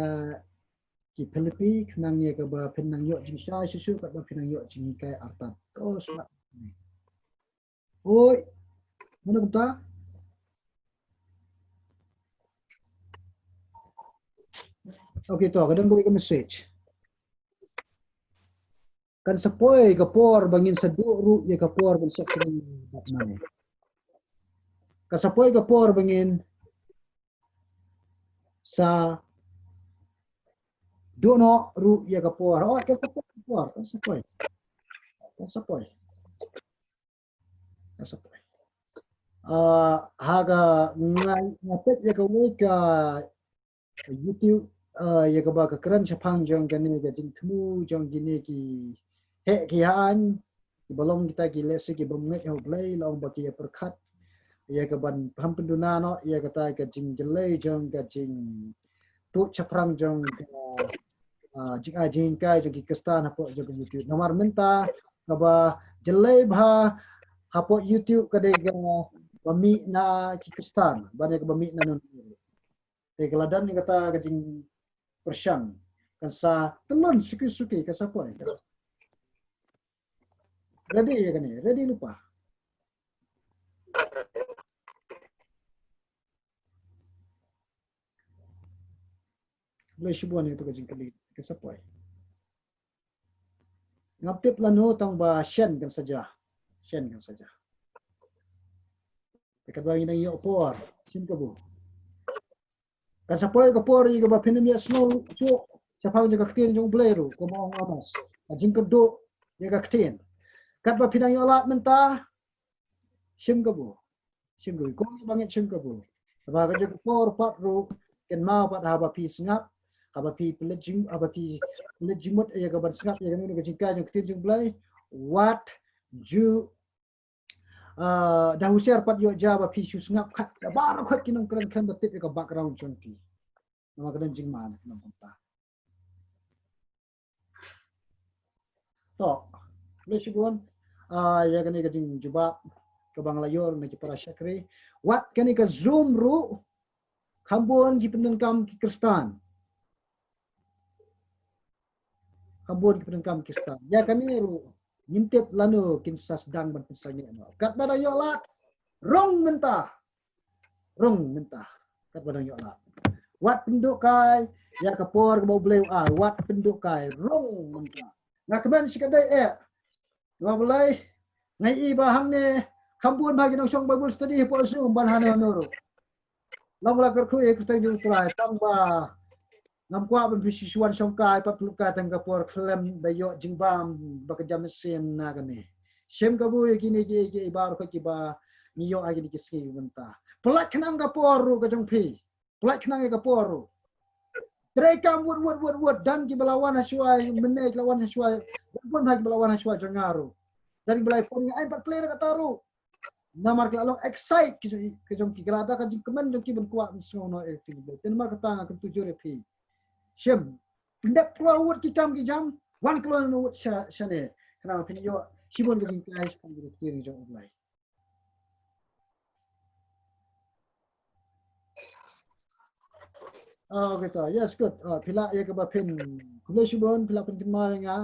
ki Philippi, khnang ïa kaba phin nang ïoh jingshai shuh shuh katba phin nang ïoh jinghikai artat. Ko sngap. Oi. Mano kumta? Okay, to, ka don kawei ka message. Kan sa poi ka por ba ngin sa duh ruh ïa ka por ban shakri bad mai. Kan sa poi ka por ba ngin sa duh noh ruh ïa ka por. Oh, kan sa poi ka por, kan sa poi. Kan sa poi. Kan sa poi. Ah, ha ka nga, nga peit ïa kawei ka YouTube, ah, ïa kaba ka kren shaphang jong kane ka jingthmu jong kine ki heh ki hain, kiba long kita ki lehse kibym ngeit ha U Blei, la ong ba ki ïa pyrkhat ïa kaban pham pynduna noh ïa kata ka jingjyllei jong ka jingtuid shaphrang jong ka, ah, jingai jinghikai jong ki Khristan hapoh jong ka YouTube. Namar mynta kaba jyllei bha hapoh YouTube ka dei kaba mih na ki Khristan ban ïa kaba mih na non. Te ka la don ïa kata ka jingpyrshang, kan sa tyllun suki suki, kan sa poi. Ready ïa kane, ready lypa. Khublei shibun ïa kato ka jingkylli, kan sa poi. Ngam tip lano tang ba shen kan sa jia. Shen kan sa jia. Te katba ngi nang ïoh por, shim kabu. Kan sa poi ka por ïa kaba phin ym ïa sngew shuh shaphang jong ka ktien jong U Blei ruh, kumba ong Amos. Ka jingkyrduh ïa ka ktien. Katba phin nang ïoh lad mynta, shim kabu. Shim kabu. Ko ba ngeit shim kabu. Haba ka jong ka por pat ruh, kynmaw pat haba phi sngap, haba phi pynleit jing, haba phi pynleit jingmut ïa kaban sngap ïa kane ka jinghikai jong ka ktien jong U Blei, wat ju, ah, da husiar pat ïoh jia ba phi shu sngap khat, da baroh khat ki nongkren khlem da tip ïa ka background jong ki. Namar ka don jingma na ka nongkynta. To, khublei shibun, ah, ïa kane ka jingjubab kaba nga la ïoh na ki para shakri. Wat kane ka Zoom ruh, Kham bun ki pyndonkam ki Khristan. Kham bun ki pyndonkam ki Khristan. Ïa kane ruh ngim tip lano kin sa sdang ban pynsangeh noh. Katba dang ïoh lad, rung mynta. Rung mynta. Katba dang ïoh lad. Wat pynduh kai ïa ka por kaba U Blei u ai. Wat pynduh kai, rung mynta. Nga kmen shi katdei eh. Nga balei, nga i ba hangne kham bun bha ki nongshong Bible study hapoh Zoom bad hano hano ruh. Long ba la kyrkhu ïa ka kyrteng jong U Trai, tang ba ngam kwah ban phi shu wan shongkai pat pynlut kai tang ka por khlem da ïoh jingbam ba ka jam mynsiem na kane. Shim kabu ïa kine ki, ki, ki baroh kiba ngi ïoh ha kine ki sngi mynta. Pynlait khnang ka por ruh ka jong phi. Pynlait khnang ïa ka por ruh. Trei kam wut wut wut wut, don kiba la wan ha shuwa mynne, ki la wan ha shuwa. Bun bha kiba la wan ha shuwa jong nga ruh. Don kiba la phone, nga ai pat plie na kata ruh. Namar ki la long excite ki jong, ki jong ki, ka la da ka jingkmen jong ki ban kwah ban sngew noh ïa ka ktien U Blei. Te namar kata nga kyntu jur ïa phi. Shim. Pyndep kloi wut ki kam ki jam, wan kloi wut sha, shane. Khnang phin ïoh shibun ka jinghikai shaphang ka ktien jong U Blei. Ah, okay, to. Yes, good. Ah, phi lah ïa kaba phin, khublei shibun, phi lah pynkynmaw ïa nga.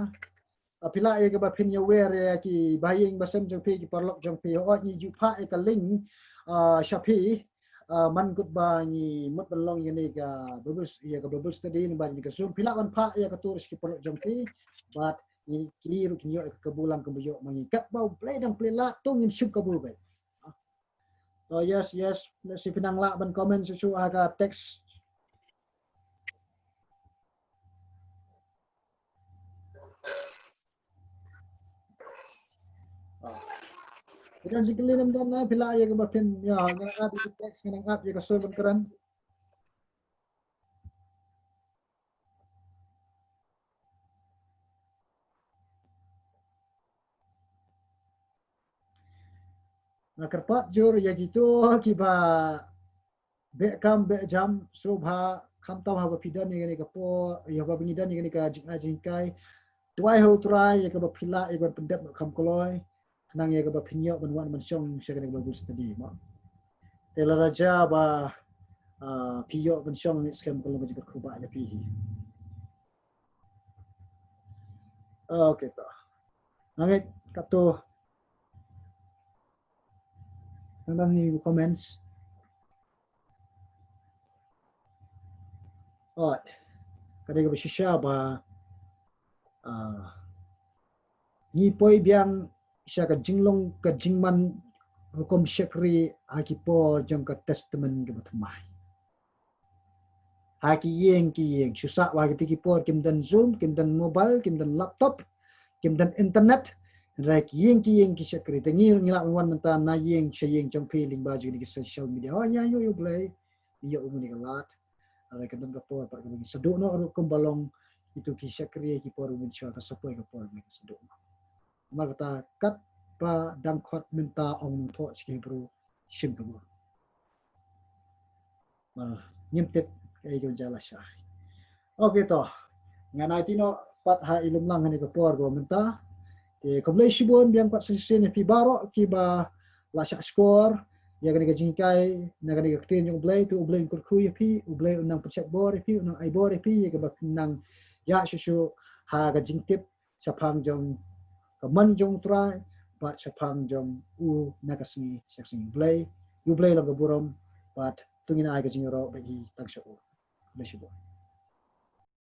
Ah, phi lah ïa kaba phin ïa wer ïa ki bahaïing bahasem jong phi, ki paralok jong phi. Hooid, ngi ju phah ïa ka link, ah, sha phi. Ah, man kut ba ngi mut ban long ïa kane ka Bible, ïa ka Bible study, ne ba ïa ka Zoom. Phi lah ban phah ïa kato sha ki paralok jong phi. Bad ngi, ki ruh kin ïoh ïa ka kabu lang kaba ïoh ma ngi. Katba U Blei dang plie lad, to ngin shim kabu beit. Oh, yes, yes. Let's see, phi nang lah ban comment shuh shuh ha ka text. Ah. Phi don jingkylli ne ym don, na, phi lah ïa kaba phin, ïa, nga nang ap ïa ka text, nga nang ap ïa ka sur ban kren. Nga kyrpad jur ïa kito kiba beh kam beh jam, sngewbha khamtam haba phi don ïa kane ka por, ïa haba ngi don ïa kane ka jingai jinghikai. Duwai ha U Trai ïa kaba phi lah ïa ka ban pyndep noh kham kloi. Khnang ïa kaba phin ïoh ban wan ban shong sha kane ka Bible study mo. Te lada jia ba, ah, phi ïoh ban shong, ngi skhem ka long ka jingkyrkhu ba ïa phi hi. Okay, to. Nga ngeit kato. Nang dang ni comments. Alright. Ka dei kaba shisha ba, ah, ngi poi biang sha ka jinglong ka jingman rukom shakri ha ki por jong ka Testament kaba thymmai. Ha ki ïing ki ïing, shu sah ba ha kito ki por kim don Zoom, kim don mobile, kim don laptop, kim don internet. Hynrei ki ïing ki ïing ki shakri. Te ngi ngi lah wan mynta na ïing sha ïing jong phi lyngba jong kine ki social media. Oh, ïa, ïoh, ïoh, Blei. Ïoh, ïoh, ïoh, ka lad. Hynrei ka don ka por pat kaba ngi sa duh noh ruh kumba long kito ki shakri, ki por ba mynshuwa, ka sa poi ka por ba ngi sa duh noh. Namar kata, katba dang khot mynta, ong nongthoh sha ki Hebru, shim kabu. Namar ngim tip kaei kaban jia lashai. Okay, to. Ngan aiti noh pat ha i Lumlang ha kane ka por kaba mynta. Te khublei shibun biang pat sa shisien ïa phi baroh kiba la shah shkor ïa kane ka jinghikai na kane ka ktien jong U Blei. To U Blei un kyrkhu ïa phi, U Blei un nang pynshet bor ïa phi, un nang ai bor ïa phi, ïa kaba phin nang ïaid shuh shuh ha ka jingtip shaphang jong ka mon jong U Trai bad shaphang jong u na ka sngi sha ka sngi. Blei, U Blei long ka burom bad to ngin ai ka jingïaroh bad hi tang sha u. Blei shibun.